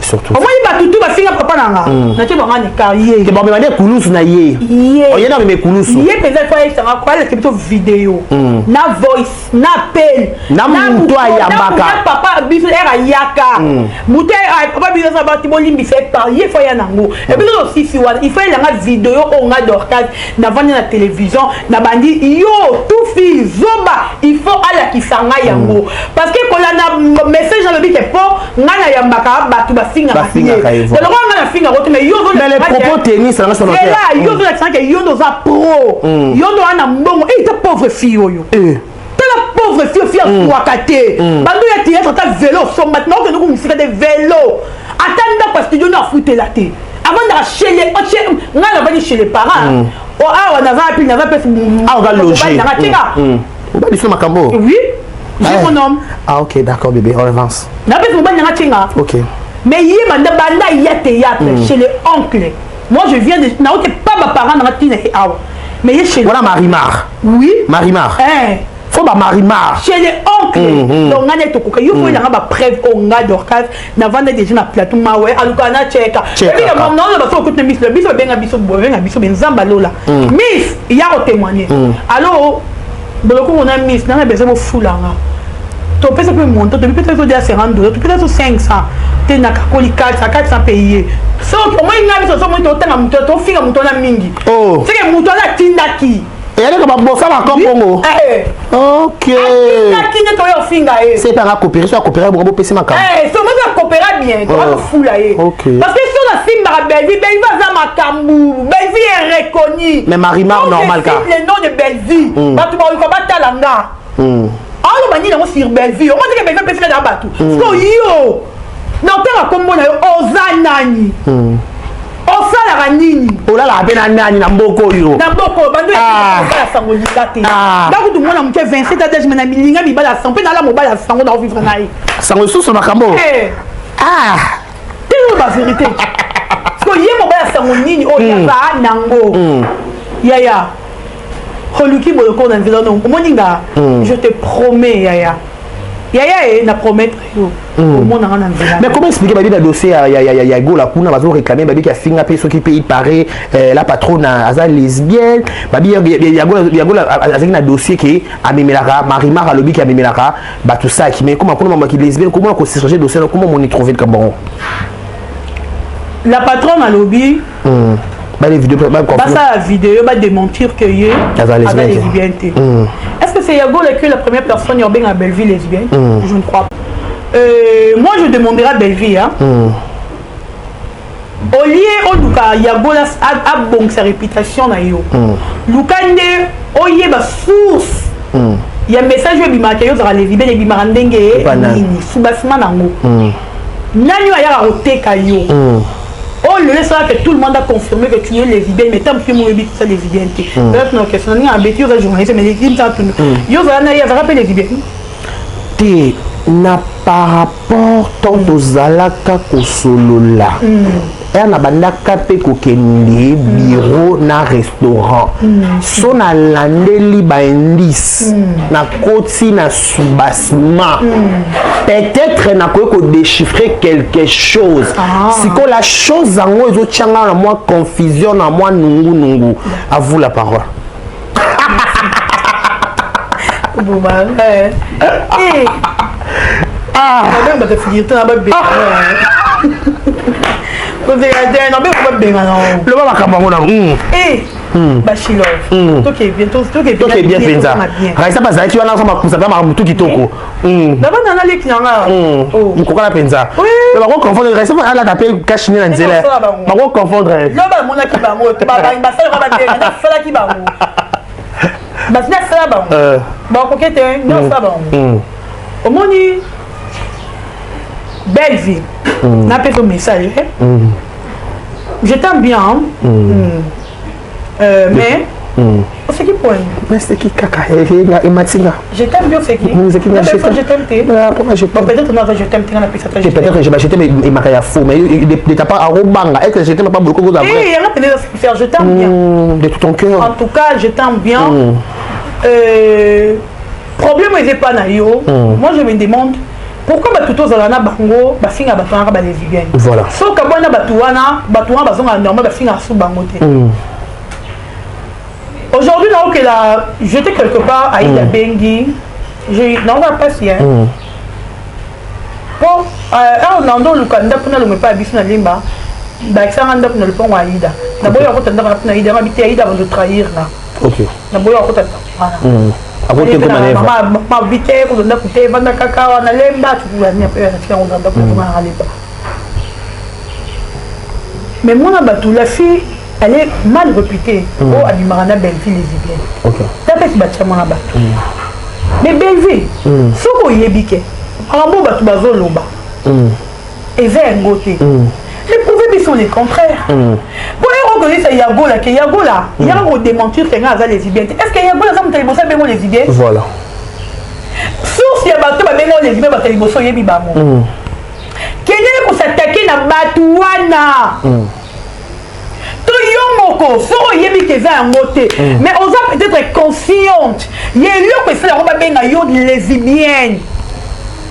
Surtout. Omoni bato tu bafinga papa na nga, natie bango na écart ye. Te bamema nde kulusu na ye. Ye. Oye na meme kulusu. Ye mpenza ifo ayebisanga ko aleka biso video na voice na appel. Na mutu ayambaka. Na papa biso ere ayaka mutu papa biso asa bati bolimbisa ye par ye fo aya nango ebiso tosisi wana. Il faut elanga video oyo nga Dorcas navandi na télévision nabandi yo tufi zoba. Il faut alakisa ngai yango, parce que kolanda message alobi ke mpo ngai nayambaka bato bafingaka ye. Lokola ngai nafingaka te, mais yo Mais les propos tennis nanga sur ela yo ozolakisa ke yo nde oza pro, yo nde oza na mbongo. Eza pauvre fille oyo. Tala pauvre fille, fille azwaka te bando ya théâtre, ata velo osomba te, naokende ku mosika te, velo ata ndako ya studio nde afutela te, avandaka chez les ngai navandi chez les parents awa, naza mpe naza mpe. Ah, oza logé. Nanga tika. Obali so makambo. Oui, j'ai mon homme. Ah ok, d'accord bébé, on avance. Napesi mobali nanga tinga. Ok. Mais ye banda banda ya théâtre chez les oncles, moi je viens de naote pas baparent nanga ntina ye awa, mais ye chez Voilà Marimar. Oui. Marimar. Eh. Faut ba Marimar. Chez les oncles. Donc nga nde tokoka yo fo elanga bapreuve oyo nga Dorcas navanda déjà na plateau mawe aluka na cheka. Cheka. Baso okuti na miss biso, babenga biso, babenga biso benzamba lola miss ya kotémoigner. Alors boloko na miss nanga besoin bofulanga, topesa mpe monto, topesa so dia 50 dollars, topesa so 500 te, nakakoli 400 400 mpe ye. Soki omoi nga biso so omoi totanga moto, tofinga moto wana mingi. Oh. Seke moto wana atindaki. Eyaleka babosa bakompongo. Eh. Ok. Atindaki nde toya ofinga ye. Se mpanga coopérer, so akopérer bongo bopesi makambo. Eh, so moto akopera bien, toakofula ye. Parce que so nasimbaka Bellevie, Bellevie aza makambo, Bellevie est reconnu. Mais Marimar, normal ka. Le nom de Bellevie, bato baluka batala nga. Aoloba nini yango sur Bellevie? Omoni teke Bellevie apesika na bato. Siko yo na otanga kombo na yo, oza nani? Osalaka nini? Olalaka mpe na nani na mboka oyo? Na mboka oyo bando ya sango linga te. Ndakutu mwana moke 27 adage, me na milinga mibali ya sango mpe nala mobali ya sango na ovivre na ye. Sango lisusu makambo. Ah. Te, oyo bavérité. Siko ye mobali ya sango nini oyo aza nango? Yaya, oluki boloko na nzela no, omoni nga, je te promets yaya, yaya e na promettre yo omonanga na nzela. Mais comment expliquer babi na dossier ya Gola kuna bazo réclamer babi ki afinga mpe soki mpe il paraît la patronne aza lesbienne, babi ya Gola azalaki na dossier ke amemelaka Marimar, alobi ke amemelaka bato saki, mais comment kuna mamaki lesbienne, comment ko changer dossier, comment on y trouver le bon? La patronne alobi bale vidéo. Basala vidéo badémentir que ye aza aza lesbienne te. Est-ce que c'est Yagola que la première personne ya obenga Belleville lesbienne? Je ne crois pas. Moi je demanderai à Belleville, hein, au lieu oluka Yagola abongisa réputation na yo, luka nde oyeba source ya message oyo ebimaka yo ozalaka lesbienne, ebimaka ndenge Epa nani? Nini soubassement nango? Nani oyo ayaka koteka yo? Oyo lelo esalaka que tout le monde a confirmé que tu es lesbienne, mais tant mosusu moyebi kosa lesbienne te. Peut-être na question naninga abeti, yo oza journaliste, mais lesbienne tunu yo ozala na ye, azalaka mpe lesbienne? Te, na par rapport tant tozalaka kosolola ere na bandaka mpe kokende bureau na restaurant, so nalandeli baindice, nakoti na soubassement, peut-être nakoki kodéchiffrer quelque chose. Sikoyo la chose yango ezotianga na mwa confusion, na mwa nungunungu. À vous la parole. Boma ah, bato figurité na babenga kozela te, nabenga babenga na Loba makambo yango na Bashilove, toke bien. Toke bien mpenza. Raisa bazalaki wana so makusa mpe makambo tu kitoko. Nabana naleki nanga. Mokokala mpenza, bako confondre. Raisa alata mpe cache-nez na nzela, bako confondre. Lo bamonaki bango, basalaka babenga, nasalaki bango, basi nasala bango, bakoki te, nasala bango. Omoni belle vie, napesa message: je t'aime bien, hein? Mais oseki point. Naseki kaka, ematinga. Je t'aime bien, oseki. Je t'aime te. Bon, peut-être non, je t'aime te, nga napesa. Peut-être je t'aime emaka ya faux, mais de ta part arobanga est-ce que je t'aime pas beaucoup? Koza vrai yanga peut-être sincère, je t'aime bien. De tout ton cœur. En tout cas, je t'aime bien. Problème eza epa na yo. Moi, je me demande pourquoi bato tozala na bango bafinga bato wana balesbienne. Soki abwana bato wana, bato wana bazongaka normal, bafingaka su bango te. Aujourd'hui naokela, j'étais quelque part, Aïda bengi, naoka mpasi po awa na ndo oluka ndako, nalongwe epai ya biso na Limba, bakisanga ndako na lopango ya Aïda. Naboyi akota ndako na mpona Aïda mabi te, Aïda bando trahir nga. Naboyi akota ndako wana. Mabi te, kozwa ndako te, evanda kaka wana Lemba, tika kozwa ndako na Lemba. Mais mwana bato, la fille, elle est mal réputée. Oyo abimaka na Belleville, lesbienne, tapesi batia mwana bato. Mais Belleville, soki oyebi ke makambo bato bazoloba eza yango te, mais prouve biso le contraire. Po ekokolisa Yagola ke Yagola yaka kodémentir ke nga aza lesbienne te. Est ce que Yagola aza moto ya liboso abengo lesbienne? Voilà. Source ya bato babengo lesbienne, bato ya liboso oyebi bango, kendele kos'attaquer na bato wana. To yo moko, soki oyebi ke eza yango te, mais oza peut-être consciente ye eloko esala yango babenga yo lesbienne,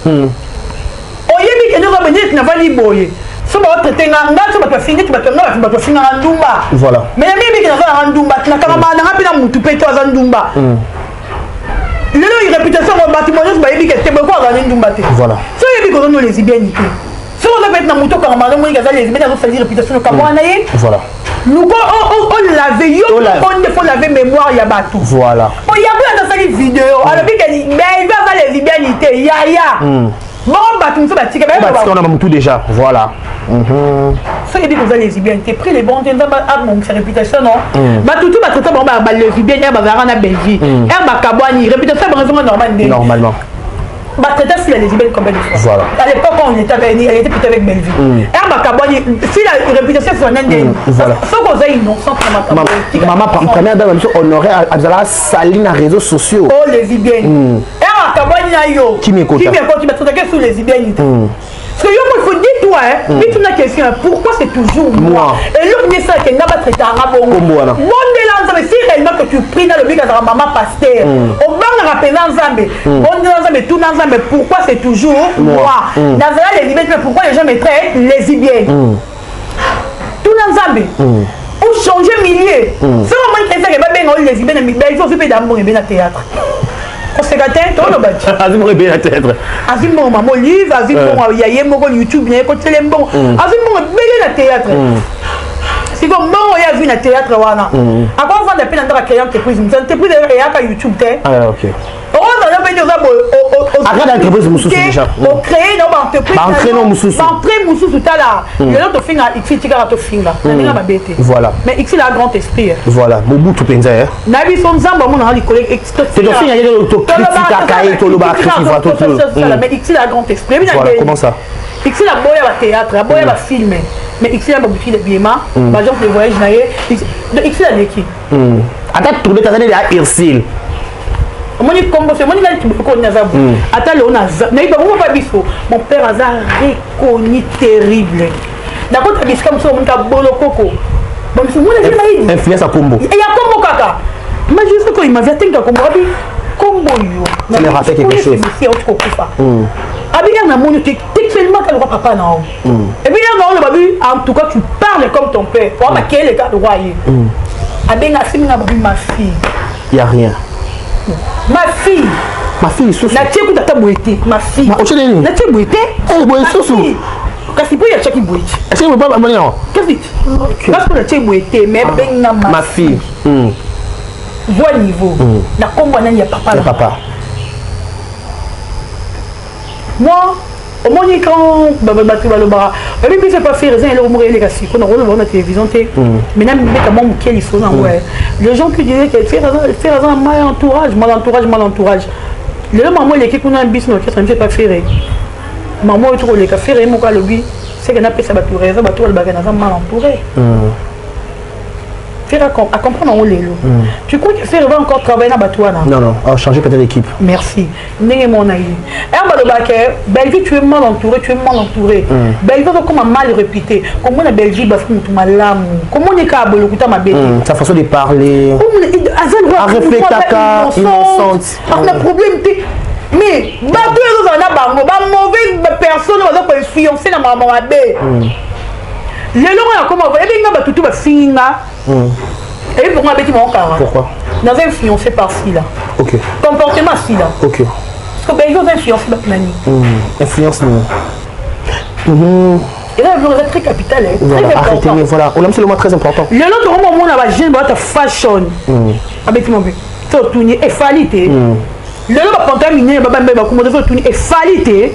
oyebi ke nde neti navandi boye, so baotraiter nga, nga so bato bafingi neti bato nga, bato bafinganga ndumba. Mais nayebi ke naza nanga ndumba, nakangama nanga mpe na mutu mpe to aza ndumba. Lelo réputation yango, bato nyonso bayebi ke te boye ko azala ne ndumba te. So oyebi koza no lesbienne te, soki oza peut-être na motu okangama na moninga aza lesbienne, azosali réputation okanga wana ye. Luko olave yo moko nde faut laver mémoire ya bato. Oyabola ata asali video, alobi ke Bellevue aza lesbienne te, yaya bongo bato mosusu batika. Batika na bamutu déjà, voilà. Soki oyebi koza lesbienne te, pris le bon te, Nzambe abongisa réputation. Non, bato tu batraiter bango balesbienne ere bazalaka na Bellevue, ere bakabwani, réputation bango ezonga normal nde. Normalement. Batraiter Sila lesbienne combien de fois? À l'époque on était avec, elle était plutôt avec Bellevue. Ere bakabwani, Sila réputation ezwana ndeni. Soki oza innocent na makambo. Mama première dame biso honoré azalaka sali na réseaux sociaux. Oh, lesbienne, ere akabwani na yo. Kimi ekota. Kimi ekoti, batraitaki sur lesbienne te. Parce que yo, il faut dis-toi, hein, mm. la question, pourquoi c'est toujours moi? Et l'autre, mais ça, que n'a pas traité un bon. Bondela Nzambe, si réellement que tu pries dans le but de maman pasteur, au banc rappelé Nzambe, bondela Nzambe, tout Nzambe, pourquoi c'est toujours moi? Dans la lesbienne, mais pourquoi les gens me traitent lesbienne? Tout Nzambe. Ou changer milieu. C'est vraiment une question que va bien lesbienne, mais il faut faire d'abord bien théâtre. Koseka te, toloba ti. Azwi mbongo ebele na théâtre. Azwi mbongo mama Olive, azwi mbongo ya ye moko YouTube na ye, kotiele mbongo, azwi mbongo ebele na théâtre. Siko mbongo ye azwi na théâtre wana, akovanda mpe na ndako, acréer entreprise mosusu. Entreprise eyaka YouTube te. Okozala mpe nde oza boye. Akada entreprise mosusu déjà. Ocréer na baentreprise. Baentrée no mosusu. Baentrée mosusu. Tala, lelo tofinga Ixi, tikaka tofinga na ndenge mabe te. Mais Ixi la grand esprit. Voilà, mobutu mpenza. Na biso Nzambe amonaka likolo. Tofinga ye, tokritikaka ye, toloba critique. Mais Ixi la grand esprit. Voilà, comment ça? Ixi la boya bathéâtre, aboya bafilm. Mais Ursule ya baboutique d'habillement, baagence de voyage na ye. Donc Ursule aleki. Ata tourne tazali ya Ursule. Omoni kombo se omoni nani tiboko naza bo ata leo naza nayebi bango pa biso. Mon père aza reconnu terrible, nakota bisika mosusu, omoni ka bolokoko bamisu mona vie nayebi. Influence ya kombo. Ya kombo kaka ma juste ko imavi atenga kombo abi kombo yo. Ça me rappelle quelque chose. Misi auti kokufa abi ere namoni te textuellement ka lokwa papa na yo. Et puis ere na oloba bi, en tout cas tu parles comme ton père po amakele ka lokwa ye abenga asimbi nga babi ma fille. Y a rien. Ma fille. Ma fille lisusu. Natie kuta ata boye te, ma fille. Otie nini? Natie boye te. Eh, boye lisusu. Kasi mpo yatiaki boye te. Est-ce que boye bamoni yango? Kasi kasi mpo natie boye te, mais babenga ma fille. Voi niveau na kombo nani ya papa. Ya papa. Moi, omoni quand bato balobaka babi biso epa Ferre, eza eloko moko eleka siko na koloba na télévision te, mais namibeta mwa moke lisolo nango. Les gens qui disaient que Ferre aza na mal entourage, mal entourage, mal entourage, lelo mamo eleki kuna biso na orchestre biso epa Ferre, mamo oyo tokoleka Ferre ye moko alobi seke napesa bato raison, bato balobaka naza mal entouré. Ferre à comprendre yango lelo. Tu crois que Ferre va encore travailler na bato wana? Non, non, oh, changer peut-être d'équipe. Merci. Ndenge mona ye ere balobaka Bellevue, tu es mal entouré, tu es mal entouré. Bellevue azokoma mal réputé. Komona Bellevue basi motu malamu, komoni kaka boye lokuta mabe te. Sa façon de parler. Aza Areflectaka, innocente. Akona problème te, mais bato oyo ezozala na bango bamauvais personne baza koinfluence na makambo mabe. Lelo nga nakoma ebi nga batutu bafingi nga ebi pourquoi abeti bango kara. Pourquoi? Naza influencé par Sila. Comportement Sila. Parce que Bellevue oza influencé bato nani? Influence nini? Eza biloko eza très capital, très Voilà, important. arrêtez, voilà. On aime seulement très important. Lelo tokoma omona bajeune baata fashion abeti mabe to otuni efali te. Lelo bapantalon minene babambe bakoma to otuni efali te.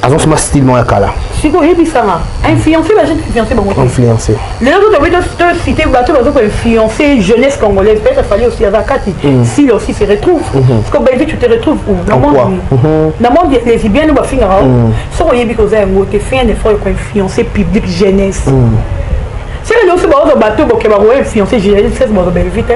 Azosoma style moko ya kala. Sikoyo oyebisanga influence bajeune, influence bango te. Influencé. Lelo to tobi tocité bato baza koinfluencer jeunesse congolaise, peut-être Fally aussi aza kati, s'il aussi se retrouve. Parce que Bellevue, tu te retrouves où na En quoi? Monde na monde lesbienne oyo bafingaka, soki oyebi koza yango te, fais un effort ya koinfluencer public jeunesse. Soki lelo so baozo bato boke bakoinfluencer jeunesse, bazo Bellevue te.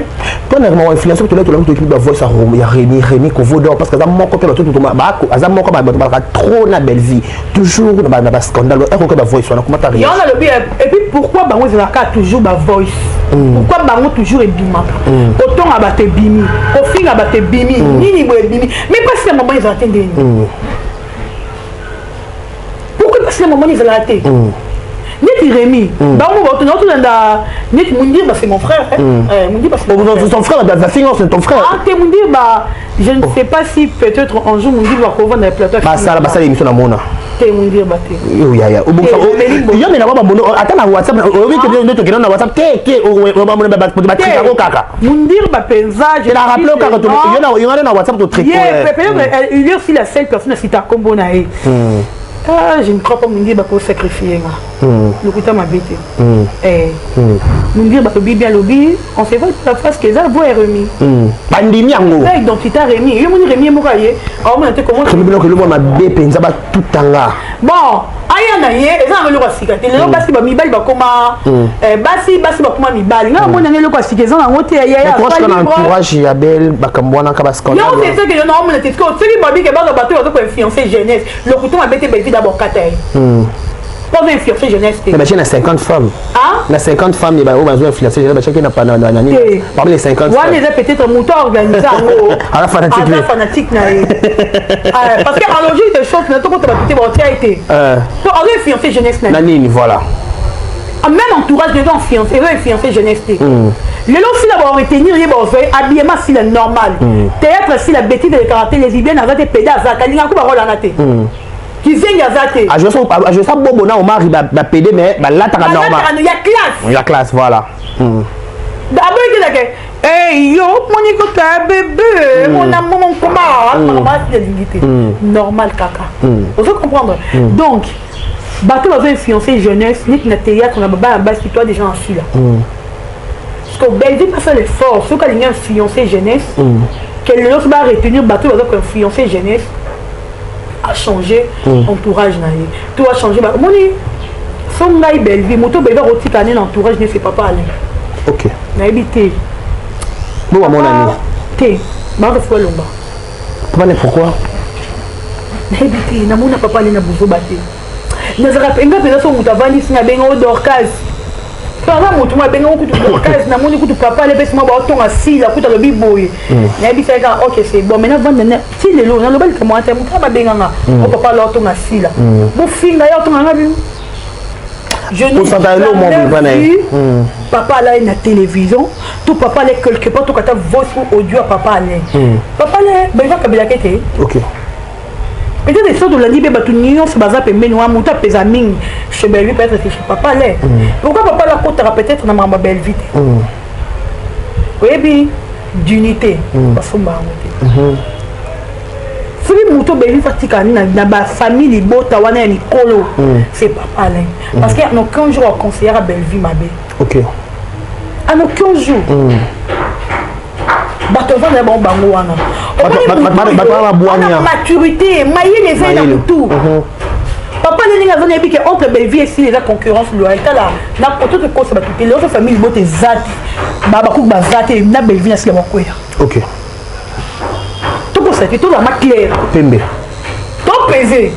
Mpona ma influence tola tola toki ba voice ya Rémi, Rémi Kovodor, parce que aza moko mpe bato aza moko bato balaka trop na Bellevue, toujours na bascandale ekoki ba voice wana komata. Yango nalobi, et puis pourquoi bango ezalaka toujours bavoice? Pourquoi bango toujours ebimaka? Kotonga bato ebimi, kofinga bato ebimi, nini boye ebimi, mais mpasi na mama ezala te ndeni. Pourquoi mpasi na mama ezalaka te? Neti Rémi, bango bato naotolanda neti Mundirba, c'est mon frère, hein? Mundirba, c'est mon frère. Ton frère bafinga, c'est ton frère. Ah te, Mundirba, je ne sais pas si peut-être un jour Mundirba akovanda na plateau. Basala basala émission na mona. Te, Mundirba te. Yaya, yo mena babono ata na WhatsApp, oyoki te nde tokenda na WhatsApp te te batrikako kaka. Mundirba mpenza. Je la rappelle kaka yo na WhatsApp totriko. Peut-être il est aussi la seule personne asita kombo na ye. Ah, je ne crois pas Mundirba kosacrifie nga lokuta mabe te. Mundirba lobi bien, lobi on se voit la face que eza voix ya Rémi. Bandimi yango. Eza identité ya Rémi. Yo moni Rémi moko aye aomona te comment. Rémi biloko eloko mabe mpenza batutanga. Bon, aya na ye eza nango eloko ya sika te. Lelo basi bamibali bakoma basi, basi bakoma mibali. Nga namoni yango eloko ya sika eza nango te. Na entourage ya bel makambo wana ka bascandale. Yango c'est ce que yo naomona te. Soki babike baza bato baza koinfluence jeunesse, lokuta mabe te, Bellevue d'abord kata ye mpo azo influence jeunesse te. Batie na 50 femmes. Na 50 femmes oyo bazo influence jeunesse, batiaki na nini parmi les 50. Wana eza peut-être moto aorganise yango. Aza fanatique. Aza fanatique na ye, parce que en logique de choses na tokota bato te baotia ye te po azo influence jeunesse. Na nini, voilà. Même entourage eza influence, eza influence jeunesse te. Lelo Sila baretenir ye, bazwa habillement Sila normal, théâtre Sila bêtise de caractère, lesbienne aza te, pédé aza te, alingaka barole wana te, kizengi aza te. Ajosa bobo na Omari bapédé, mais balataka normal. Ya classe. Ya classe, voilà. Aboykelake yo moni kota bébé mon amour, mon koma makambo alingi te, normal kaka, ozo comprendre. Donc bato bazo influencer jeunesse neti na théâtre na babana basi, toi déjà en Sila, parce que Bellevue passe l'effort soki alingi influencer jeunesse, que lelo so baretenir bato baza koinfluencer jeunesse, a changer entourage na ye to a changer. Omoni So ngai Bellevue, moto Bellevue akotika ne na entourage ne, c'est papa Alain. Nayebi te. Bo bamona nini? Te, bango fo balomba. Papa ne, pourquoi? Nayebi te, namona papa Ale na buzoba te. Nazalaka nga mpenza, so moto avandisi nga, abenga o Dorcas, aza motu mo abenga kutu Dorcas, namoni kutu papa Ale pesi mwa baotonga sila kutu, alobi boye, nayebisaki kaka: "Ok, c'est bon." Maintenant vanda ti lelo, naloba likambo wana te. Motu wana babenganga o papa Ale otonga sila, bofinga ye, otonga nga bino. Je n'ai vu papa Alain na télévision to papa Alain quelque part, tokata voice ou audio ya papa Alain. Papa Alain bayeba kabelaka te. Peut-être soki tolandi mpe bato nyonso baza pembeni wana, moto apeza mingi chez Bellevue, peut-être c'est chez papa Alain. Pourquoi papa Alain akotaka peut-être na makambo ya Bellevue te? Oyebi, dignité basomba yango te. Soki moto Bellevue atikala na bafamille libota wana ya mikolo, c'est papa Alain, parce que en aucun jour aconseillera Bellevue mabe. En aucun jour. Bato avanda bango, bango wana bato. Maturité, mayele ezali na motu. Papa ndenge aza, nayebi ke entre Bellevue esili eza concurrence loyale. Tala, na koto tokosa bato te. Lelo so famille libota eza te, bakuku baza te na Bellevue, na sila bakwea. Tokosa te, tozala clair. Pembe. Topese,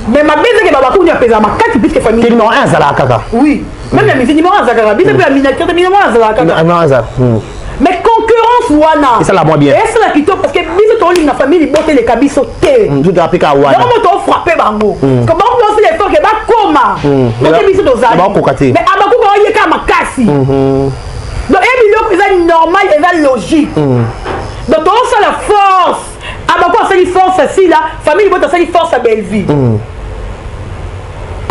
mais mabe ezake babakuku ni apesaka makasi puisque famille. Numéro 1 azalaka kaka. Oui, même na musique, numéro 1 azalaka kaka. Biso mpe ya miniature te, numéro 1 azalaka kaka. Numéro 1 azala. Mais concurrence wana esala mwa bien. Esala kitoko, parce que biso tolinga famille libota eleka biso te. Tout apeka wana. Yango mo tofrappe bango, que bango basala effort ke bakoma ote biso tozali. Bakoka te. Mais abakuka oyeka makasi. Donc e biloko eza normal, eza logique. Donc tozosala force, abako asali force asila, famille libota asali force ya Bellevue.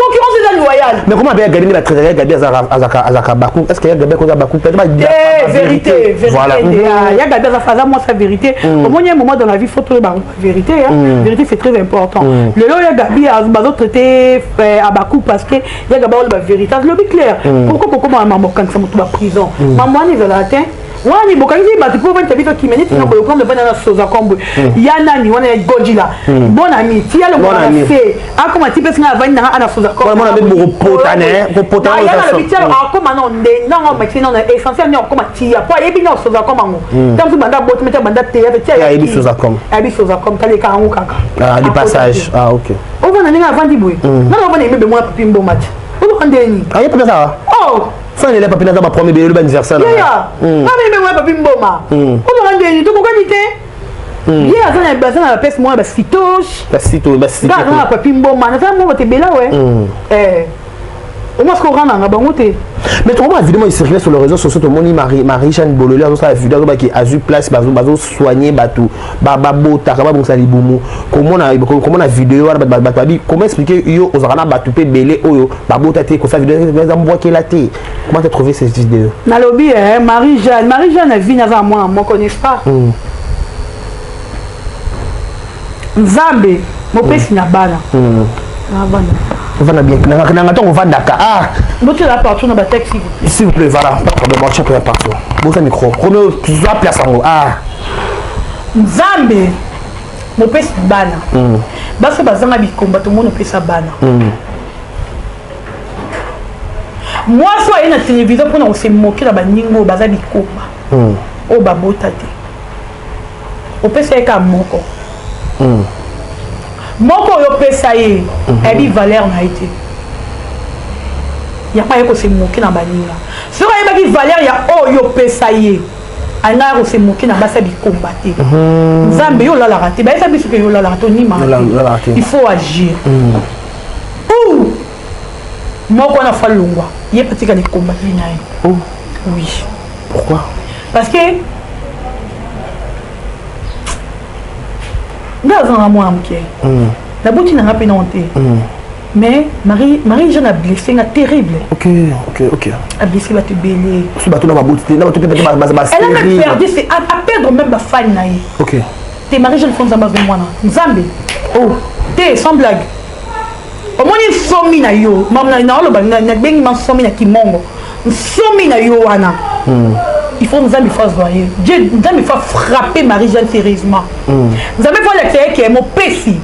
Concurrence eza loyale. Mais comment abe ya Gabi nde batraitaka ya Gabi azalaka baku? Est ce que ya Gabi akoza baku peut-être? Vérité, vérité. Voilà. Ya Gabi aza mwasi ya vérité. Omoni, un moment dans la vie, faut toyeba vérité, hein. Vérité, c'est très important. Lelo ya Gabi bazotraite abaku parce que ya Gabi aoloba vérité, alobi clair. Pourquoi kokoma mambo okangisa moto baprison? Mambo wana ezalaka te. Wana bokangisi bato mpo banta biso kimia neti na boye. Okombe bana na soza kombwe ya nani wana ya Godila, bon ami, tia longola na se, akoma ti mpesi nga avandi nanga ana soza. Kopotana. Tia akoma no nde nango matisi nano essentiel nde akoma tia po ayebi na soza kom yango ntango mosusu banda botimi te, banda théâtre tia. Ayebi soza kom. Ayebi soza kom, taleka yango kaka. Du passage, ah ok. Ovanda ndenge avandi boye, nana ovanda emebe mwana papi mboma ti ozoka ndeni. Aye papi aza. Oh. Fin lele papi naza bapremier belelo baanniversaire. Yaya, mama emebe mwana papi mboma, ozoka ndeni, tokokani te. Ye aza na bapese mwana basitoche. Basito. Nga aza na papi mboma, naza mwa bato ebela we omwa siko orandanga bango te. Mais tokomona vidéo moko circule sur les réseaux sociaux, tomoni Marie Jeanne Bolole azosala vidéo, azobaki azwi place, bazosoigne bato babotaka, babongisa libumu. Komona vidéo wana, bato babi: comment expliquer yo ozalaka na bato mpe ebele oyo babota te, kosala vidéo eza mbwakela te? Comment t'as trouvé cette vidéo? Nalobi Marie Jeanne, Marie Jeanne avi naza mwana moko, n'est-ce pas? Nzambe mopesi na bana na bana. Ovanda bien nanga ntango ovandaka, ah. Botela partout na batexte. S'il vous plaît, voilà, pas de problème, on tient partout. Bosa micro, Romeo, zwa place yango, ah. Nzambe mopesi bana, baso bazanga bikomba, tomoni opesa bana. Mwasi oyo aye na télévision mpona kose moquer na baninga oyo baza bikomba, oyo babota te, opesa ye kaka moko moko oyo opesa ye, ayebi valeur na ye te. Yango aye kose moquer na baninga. Soki ayebaki valeur ya oyo opesa ye, alingaka kose moquer na basi ya bikomba te. Nzambe, yo olalaka te, bayesa biso ke yo olalaka te, onimaka te. Il faut agir ou moko wana fa longwa, ye patika likomba vi na ye. Oui. Pourquoi? Parce que nga aza na mwana moke, naboti nanga mpe nao te. Mais Marie, Marie Jeanne a blessé nga terrible. A blessé bato ebele. So bato na baboti te, na bato mpe baza. Elle a même perdu, c'est à perdre même bafani na ye. Te, Marie Jeanne fo Nzambe azwi mwana Nzambe. Oh te, sans blague, omoni nsomi na yo, naoloba, nabengi ma nsomi na kimongo, nsomi na yo wana. Il faut Nzambe faut azwa ye. Dieu, Nzambe faut frapper Marie Jeanne sérieusement. Nzambe faut alakisa ye ke mopesi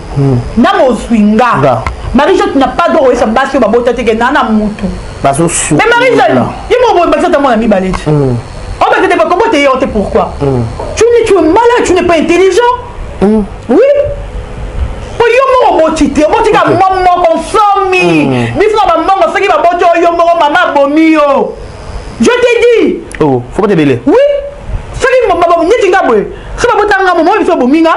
na mozwi nga. Marie Jeanne, tu n'as pas droit oyesa basi oyo babota te ke naa na mutu. Mais Marie Jeanne, ye moko boye bakisa ata mwana mibale te. Oh, bakisa te bakombo te ye te, pourquoi? Tu es malade, tu n'es pas intelligent. Oui. Po yo moko oboti te, obotika mwa moko nsomi. Biso na bambongo, soki baboti oyo yo moko, mama abomi yo. Je te dis. Oh, faut pas tebele. Oui. Soki neti nga boye, soki babotanga momo, biso bomi nga.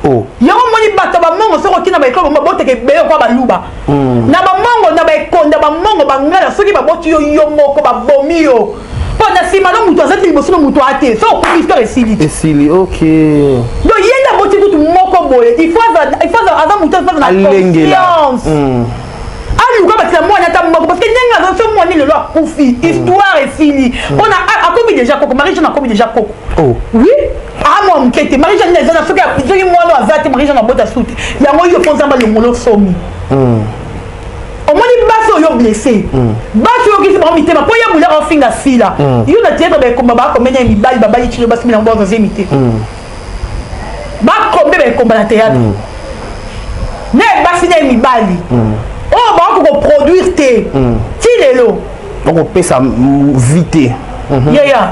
Oh. Yango moni bato bamongo, soki okina baekole, babotaka ebele kwa baluba. Na bamongo, na baekonda, bamongo bangala, soki baboti yo yo moko, babomi yo. Mpo na nsima no moto aza te, liboso no moto ate, so okomi, histoire esili te. Esili, ok. Donc ye nde aboti kutu moko boye, il faut aza moto aza na Alengela. confiance. Aluka batila mwana ata moko, parce que ndenge aza so, mwana lelo akufi, histoire esili. Mpona akomi déjà koko, Marie Jeanne akomi déjà koko. Oh. Oui, amwa moke te. Marie Jeanne eza na soki mwana aza te, Marie Jeanne abota su te. Yango yo mpo Nzambe alongolo somi. Omoni basi oyo blessé, basi oyo okisi bango mitema mpo ya bulaka ofinga sila yo na théâtre, baekomba bakomenya ya mibali babali tino basi minango bazozemi te, bakombe baekomba na théâtre na basi na ye mibali oyo bakoki koproduire te ti lelo. Okopesa vie te. Yaya,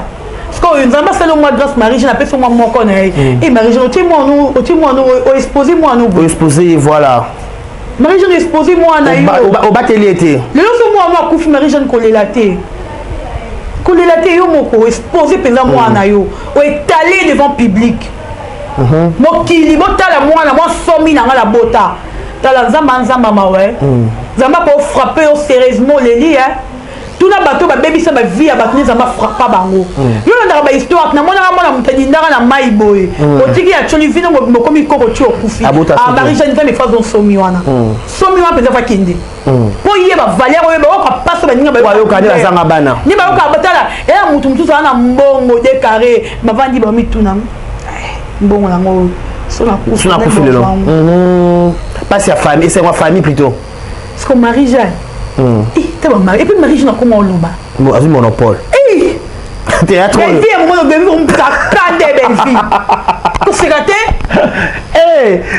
sikoyo Nzambe asali mwa grâce, Marie Jeanne apesi mwa moko na ye. E Marie Jeanne, otie mwana, otie mwana, oexpose mwana boye. Oexpose, voilà. Marie Jeanne, expose mwana yo. Obateli ye te. Lelo so mwana akufi, Marie Jeanne, kolela te, kolela te. Yo moko expose mpenza mwana yo, oétale devant public, mokili botala mwana mwa somi na nga na bota. Tala, Nzambe Nzambe mawe, Nzambe akofrappe yo sérieusement oleli. Tuna bato babebisa bavie ya bato nde Nzambe afrappa bango. Yo landaka bahistoire, namonaka mwana moto adindaka na mai boye, otiki ya tioli vino, mokomi koko ti okufi. Marie Jeanne, Nzambe fa somi wana, somi wana mpenza fakende mpo ye bavaleur oyo bayoka mpasi, baninga bayoka nde bazanga bana. Nde bayoka. Batala eya motu mosusu aza na mbongo de carré, bavandi bamituna mbongo nango. So nakufi lelo, mpasi ya famille, esengo ya famille plutôt. Parce que Marie Jeanne, ta bamari, et puis Marie Jeanne akoma oloba. Azwi monopole. Théâtre. Bellevie ya momono, Bellevie omtakande, Bellevie koseka te.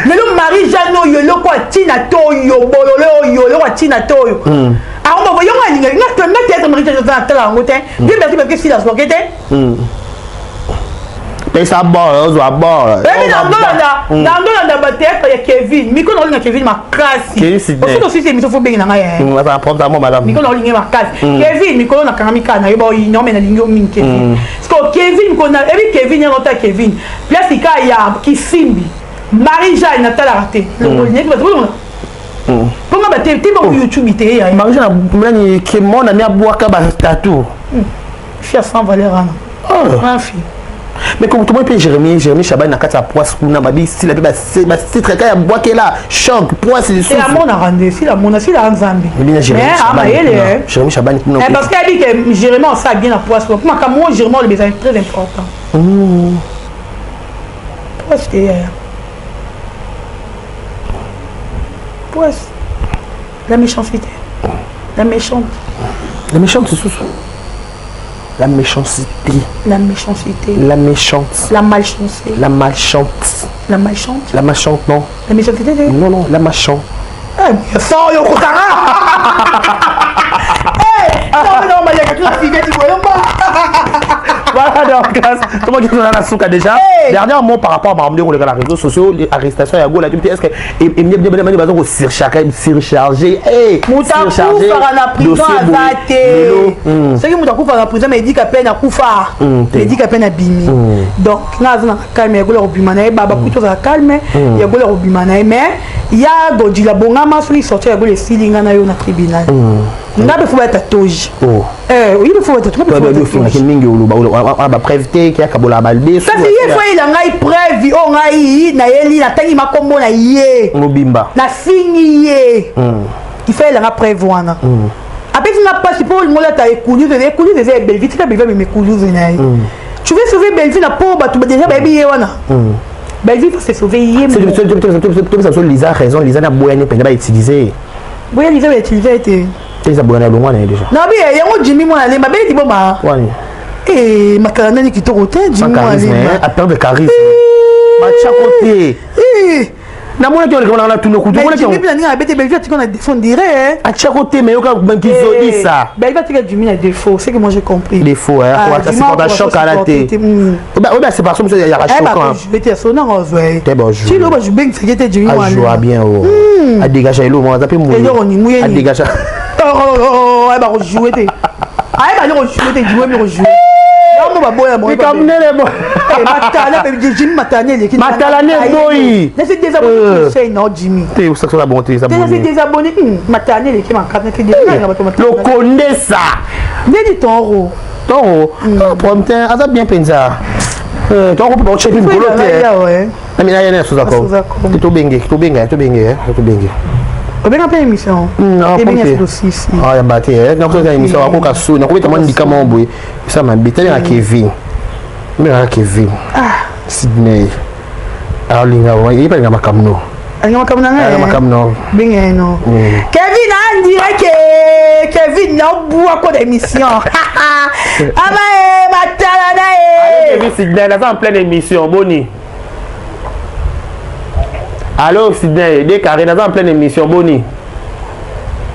Lelo Marie Jeanne oyo eloko atina te, oyo bolole oyo eloko atina te, oyo akomabo yango alinga nga théâtre. Marie Jeanne aza natala yango te bien, merci, parce que sila azwake te. Pesa bor, ozwa bor. Ebi nandolanda bathéâtre ya Kevin miko, naolinga Kevin makasi. Osoki osisi émission, fo bengi na ngai. Malamu. Mikolo naolinga makasi Kevin, mikolo nakangami kaka na yo baoyino, me nalingi yo mingi Kevin, parce que Kevin mikolo ebi Kevin yango ta Kevin place ka ya kisimbi. Marie Jeanne natalaka te, longoli neti bato mponga bate te bango YouTube te ya. Marie Jeanne nani, mon ami abwaka batatu. Fille sans valeur wana, ma fille. Mais comme tomoi mpe Jérémie Chabani na kati ya poisse kuna, babi sila mpe batitre ka ya bwakela choc poisse lisusu. Amonaka nde sila, amona sila Nzambe. Mayele. Jérémie Chabani kuna. Parce que abi ke Jérémie osala bien na poisse, po makambo oyo Jérémie oloba ezali très important. Poisse te yaya, poisse, la méchanceté, la méchante. La méchante lisusu, la méchanceté. La méchanceté. La méchante. La malchance. La malchante. La malchante. La méchante, non. La méchanceté. Non, non, la méchante. So oyo okotanga. Non, mayaka tuna figeti boyomba. Voilà, donc, comment tu la souka déjà. Dernier mot par rapport à Maramde, les réseaux sociaux, arrestation ya Gola, est-ce que et bien bien bien bazo surcharger surcharger eh? Moto akufaka na prison aza te. Soki moto akufaka na prison, medika mpe nakufa, medika mpe na bimi. Donc nga aza na calme, ya Gola kobima na ye, baba kutu azala calme, ya Gola kobima na ye. Mais ya Godila bongama, soki sortie ya Gola esili, nga na yo na tribunal, nga mpe fo bayata toge, oyebi, fo bayata. Ofingaki mingi, oloba bapreuve te, keyakabola balbe. Kasi ye fo ayela ngai preuve oyo ngai nayeli, natangi makombo na ye. Mobimba. Nafingi ye, il faut ayelanga preuve wana. Apesi nga mpasi mpo olingo olata ekuluze, ekuluze eza ya Bellevie. Tika Bellevie amema ekuluze na ye. Tu veux sauver Bellevie na po bato déjà bayebi ye wana. Bellevie faut se sauver ye. Topesa biso Liza raison, Liza na boyani mpenza bautilize. Boya Liza bautilize ete. Te, eza boyani, alongwa na ye déjà. Nabi yango Jimi mwana lemba beli liboma. Wani? Eh, makala nani kitoko te Sans charisme, hein, a perdre charisme. Batiako te. Eh. Namonaki oleka na tuna kutu. Mais Jimmy mpe na ndenge abete Bellevue atika na défaut on dirait. Atiako te mais yoka kizodisa. Bellevue atika Jimmy na défaut, c'est que moi j'ai compris. Défaut, hein. Ah, Ça supporta choc à la te. Oyo ba séparation mosusu ya choquant. Eh ba so na ngozwe. Te bon jour. Ti lo ba jubeng sekete Jimmy wana. A joua bien oh. A dégage elo mo aza pe mouye. Eloko ni mouye. A dégage. Oh, eh ba ko jouer te. Aye ba ko jouer te Jimmy ko jouer. Yango baboya bango. Likambo nene bo. Matala pe Jimmy matala eleki. Matala ne boyi. Nasi désabonné chaîne non Jimmy. Te osakisa bon te désabonné. Nasi désabonné matala eleki makasi nasi désabonné na bato matala. Lokondesa. Nini toro. Toro. Problème te aza bien penza. Toro mpe baotya mpe mikolo te. Nami na yene soza ko. Tobenge tobenge tobenge tobenge. Obenga mpe émission. Ebenge sisi. Ah ya bate eh. Nakosala émission akoka so nakobeta mwa ndika moko boye. Esa mabe talenga Kevin. Mbengaka Kevin. Ah. Sydney. Alinga ye alinga makambo no. Alinga makambo na ngai. Alinga makambo no. Benga ye no. Kevin andire ke Kevin naobwako na émission. Aba e matala na ye. Kevin Sydney naza en pleine émission boni. Allo Sydney, de carré naza en pleine émission boni.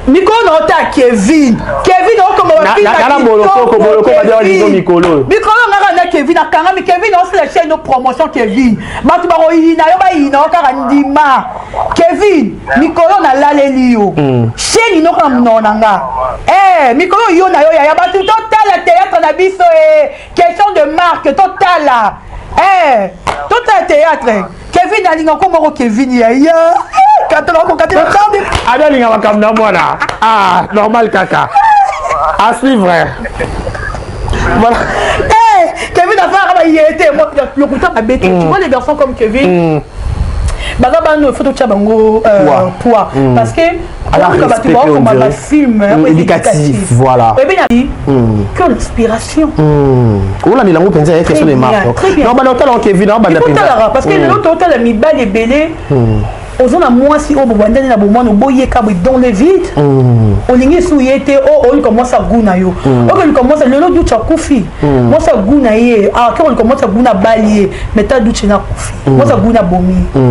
Mikolo na ota Kevin. Kevin okoma bafilms bolokoko boloko badia olingo mikolo. Mikolo ngaka na Kevin akangami Kevin osala chaîne no promotion Kevin. Bato bakoyina yo bayina yo kaka ndima. Kevin mikolo nalaleli yo. Chaîne no kaka monoko na nga. Eh mikolo yo na yo yaya bato totala théâtre na biso eh question de marque totala. Eh totala théâtre. Kevin alinga ko moko Kevin yaya. Katola ko katola tambi. Ada alinga makambo na mwana. Ah, normal kaka. À suivre. Voilà. Eh, Kevin a fait un yété moi lokuta mabe te. Tu vois les garçons comme Kevin. Baza bano il faut totia bango poids parce que alors bato bakoma ba film éducatif voilà. Oyebi na que l'inspiration. Olandela yango mpenza ya question de marque. Non banda otala Kevin na banda mpenza. Otalaka parce que lelo totala mibali ebele oza na mwasi oyo bobandani na bomwana oboyeka boye dans le vide olingi esu ye te oluka mwasi agu na yo okoluka mwasi lelo duce akufi mwasi agu na ye ake koluka mwasi agu na abali ye mais ta duce na akufi mwasi agu na abomi ye.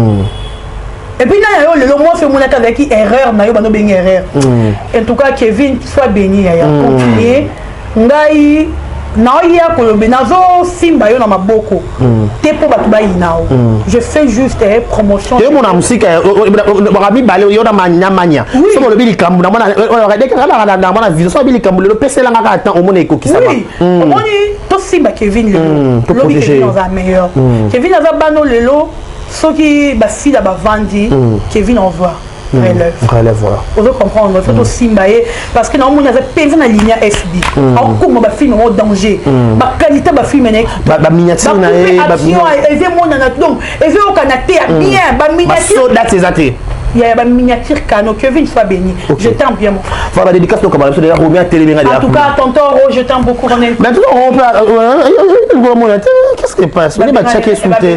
Et puis nani yo lelo mwasi omonaki azalaki erreur na yo bando obengi erreur. En tout cas Kevin soit béni yaya continue ngai naoya kolobe nazosimba yo na maboko te mpo bato bayina yo. Je fais juste promotion. Te mona musika baka mibale yo na manya soki olobi likambo namona vision soki olobi likambo lelo peselanga kaka temps omona ekokisama. Omoni tosimba Kevin lelo lobi Kevin aza meilleur. Kevin aza bano lelo soki basila bavandi Kevin envoie relève. Relève, voilà. Ozo comprendre, faut tosimba ye parce que naomoni aza mpenza na ligne ya SB. Akokoma bafilme yango danger. Baqualité bafilme na ye. Baminiature na ye. Action ezomonana donc ezoyokana te ya bien baminiature. Basoda eza te. Ya baminiature kano. Kevin soit béni. Je t'aime bien mon frère. Voilà dédicace donc kabala biso déjà Romeo atelemi nga. En tout cas tonton Ro, je t'aime beaucoup Ronel. Mais tout on peut qu'est-ce qui passe? On batiaki esu te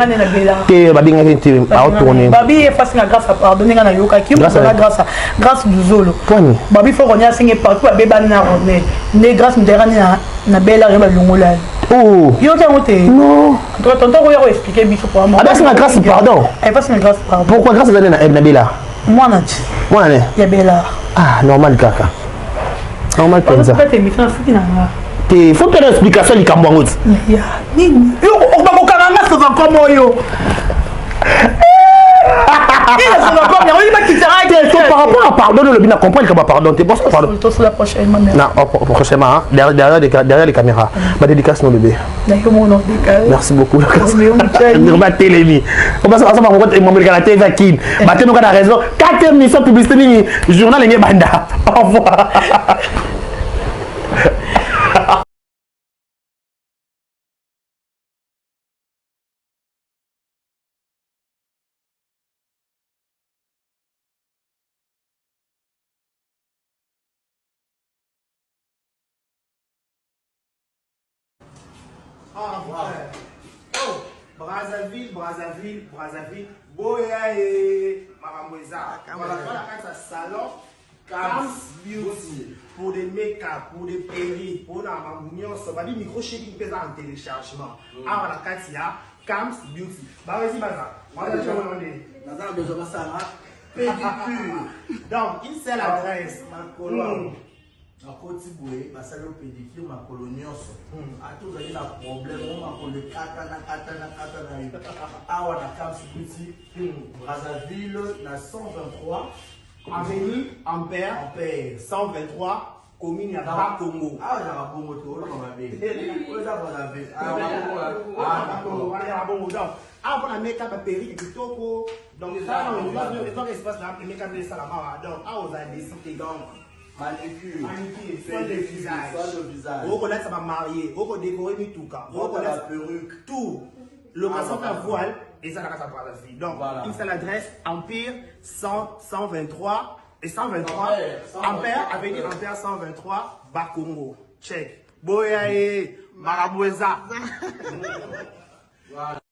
te babengaki te aotourne. Babi efasi na grâce à pardonner nga na yokaki Grâce à- grâce à grâce Luzolo. Pwani. Babi fo Ronel asenge partout babebani na Ronel. Nde grâce muterani na na bela yo balongola. Oh. Yo te yango te. Non. En tout cas tonton Ro yako expliquer biso pour moi. Abengi na grâce pardon. Efasi na grâce pardon. Pourquoi grâce ezali na Bela? Mwana ti. Mwana ne? Ya Bela. Ah normal kaka. Normal penza. Peut-être émission suki na nga. Te faut pena explication likambo yango ti. Ya nini? Yo okokanga nga soza komo oyo. Par rapport à pardon, le bien comprendre que pardon, t'es bon pardon. La prochainement. Non, prochainement, hein, derrière les caméras. Ma dédicace non bébé. Merci beaucoup. Ma télémi. On passe ensemble à mon TV Kin. Maintenant on a raison. 4 émissions publicité journal et banda. Au revoir. Oh, Brazzaville, Brazzaville, Brazzaville, boya e makambo eza. Voilà, voilà kati ya salon. Kams Beauty pour des make-up, pour des perruques, pour na mambo nyonso, babi micro shaking mpe eza en téléchargement. Awa na kati ya Kams Beauty. Barezi baza. Baza chaud nde. Naza na besoin basala pédicure. Donc, une seule adresse. Makolo. Nakoti boye, basali yo pédicure makolo nyonso. Ata ozali na problème o makolo ekatana katana katana yo. Awa na Kams Beauty, Brazzaville na 123 Avenue Ampère, Ampère 123, commune ya Bakongo. Awa ezalaka bongo te, oloba mabe. Oyo eza Brazzaville. Ah, Bakongo, wana ya Bongo. Donc, awa mpona make-up, ba perruque kitoko. Donc, eza espace na make-up nde esalama awa. Donc, awa ozala décité. Donc, manicure, manicure, soin de visage. Soin de visage. Okolatisa bamarie, okodécorer mituka, okolatisa perruque, tout. Location ya voile eza na kati ya Brazzaville. Donc, Voilà. une seule adresse, Empire 100, 123 et 123 Ampère, Ampère, avenue Ampère 123, Bakongo. Check. Boya ye, makambo eza. Voilà.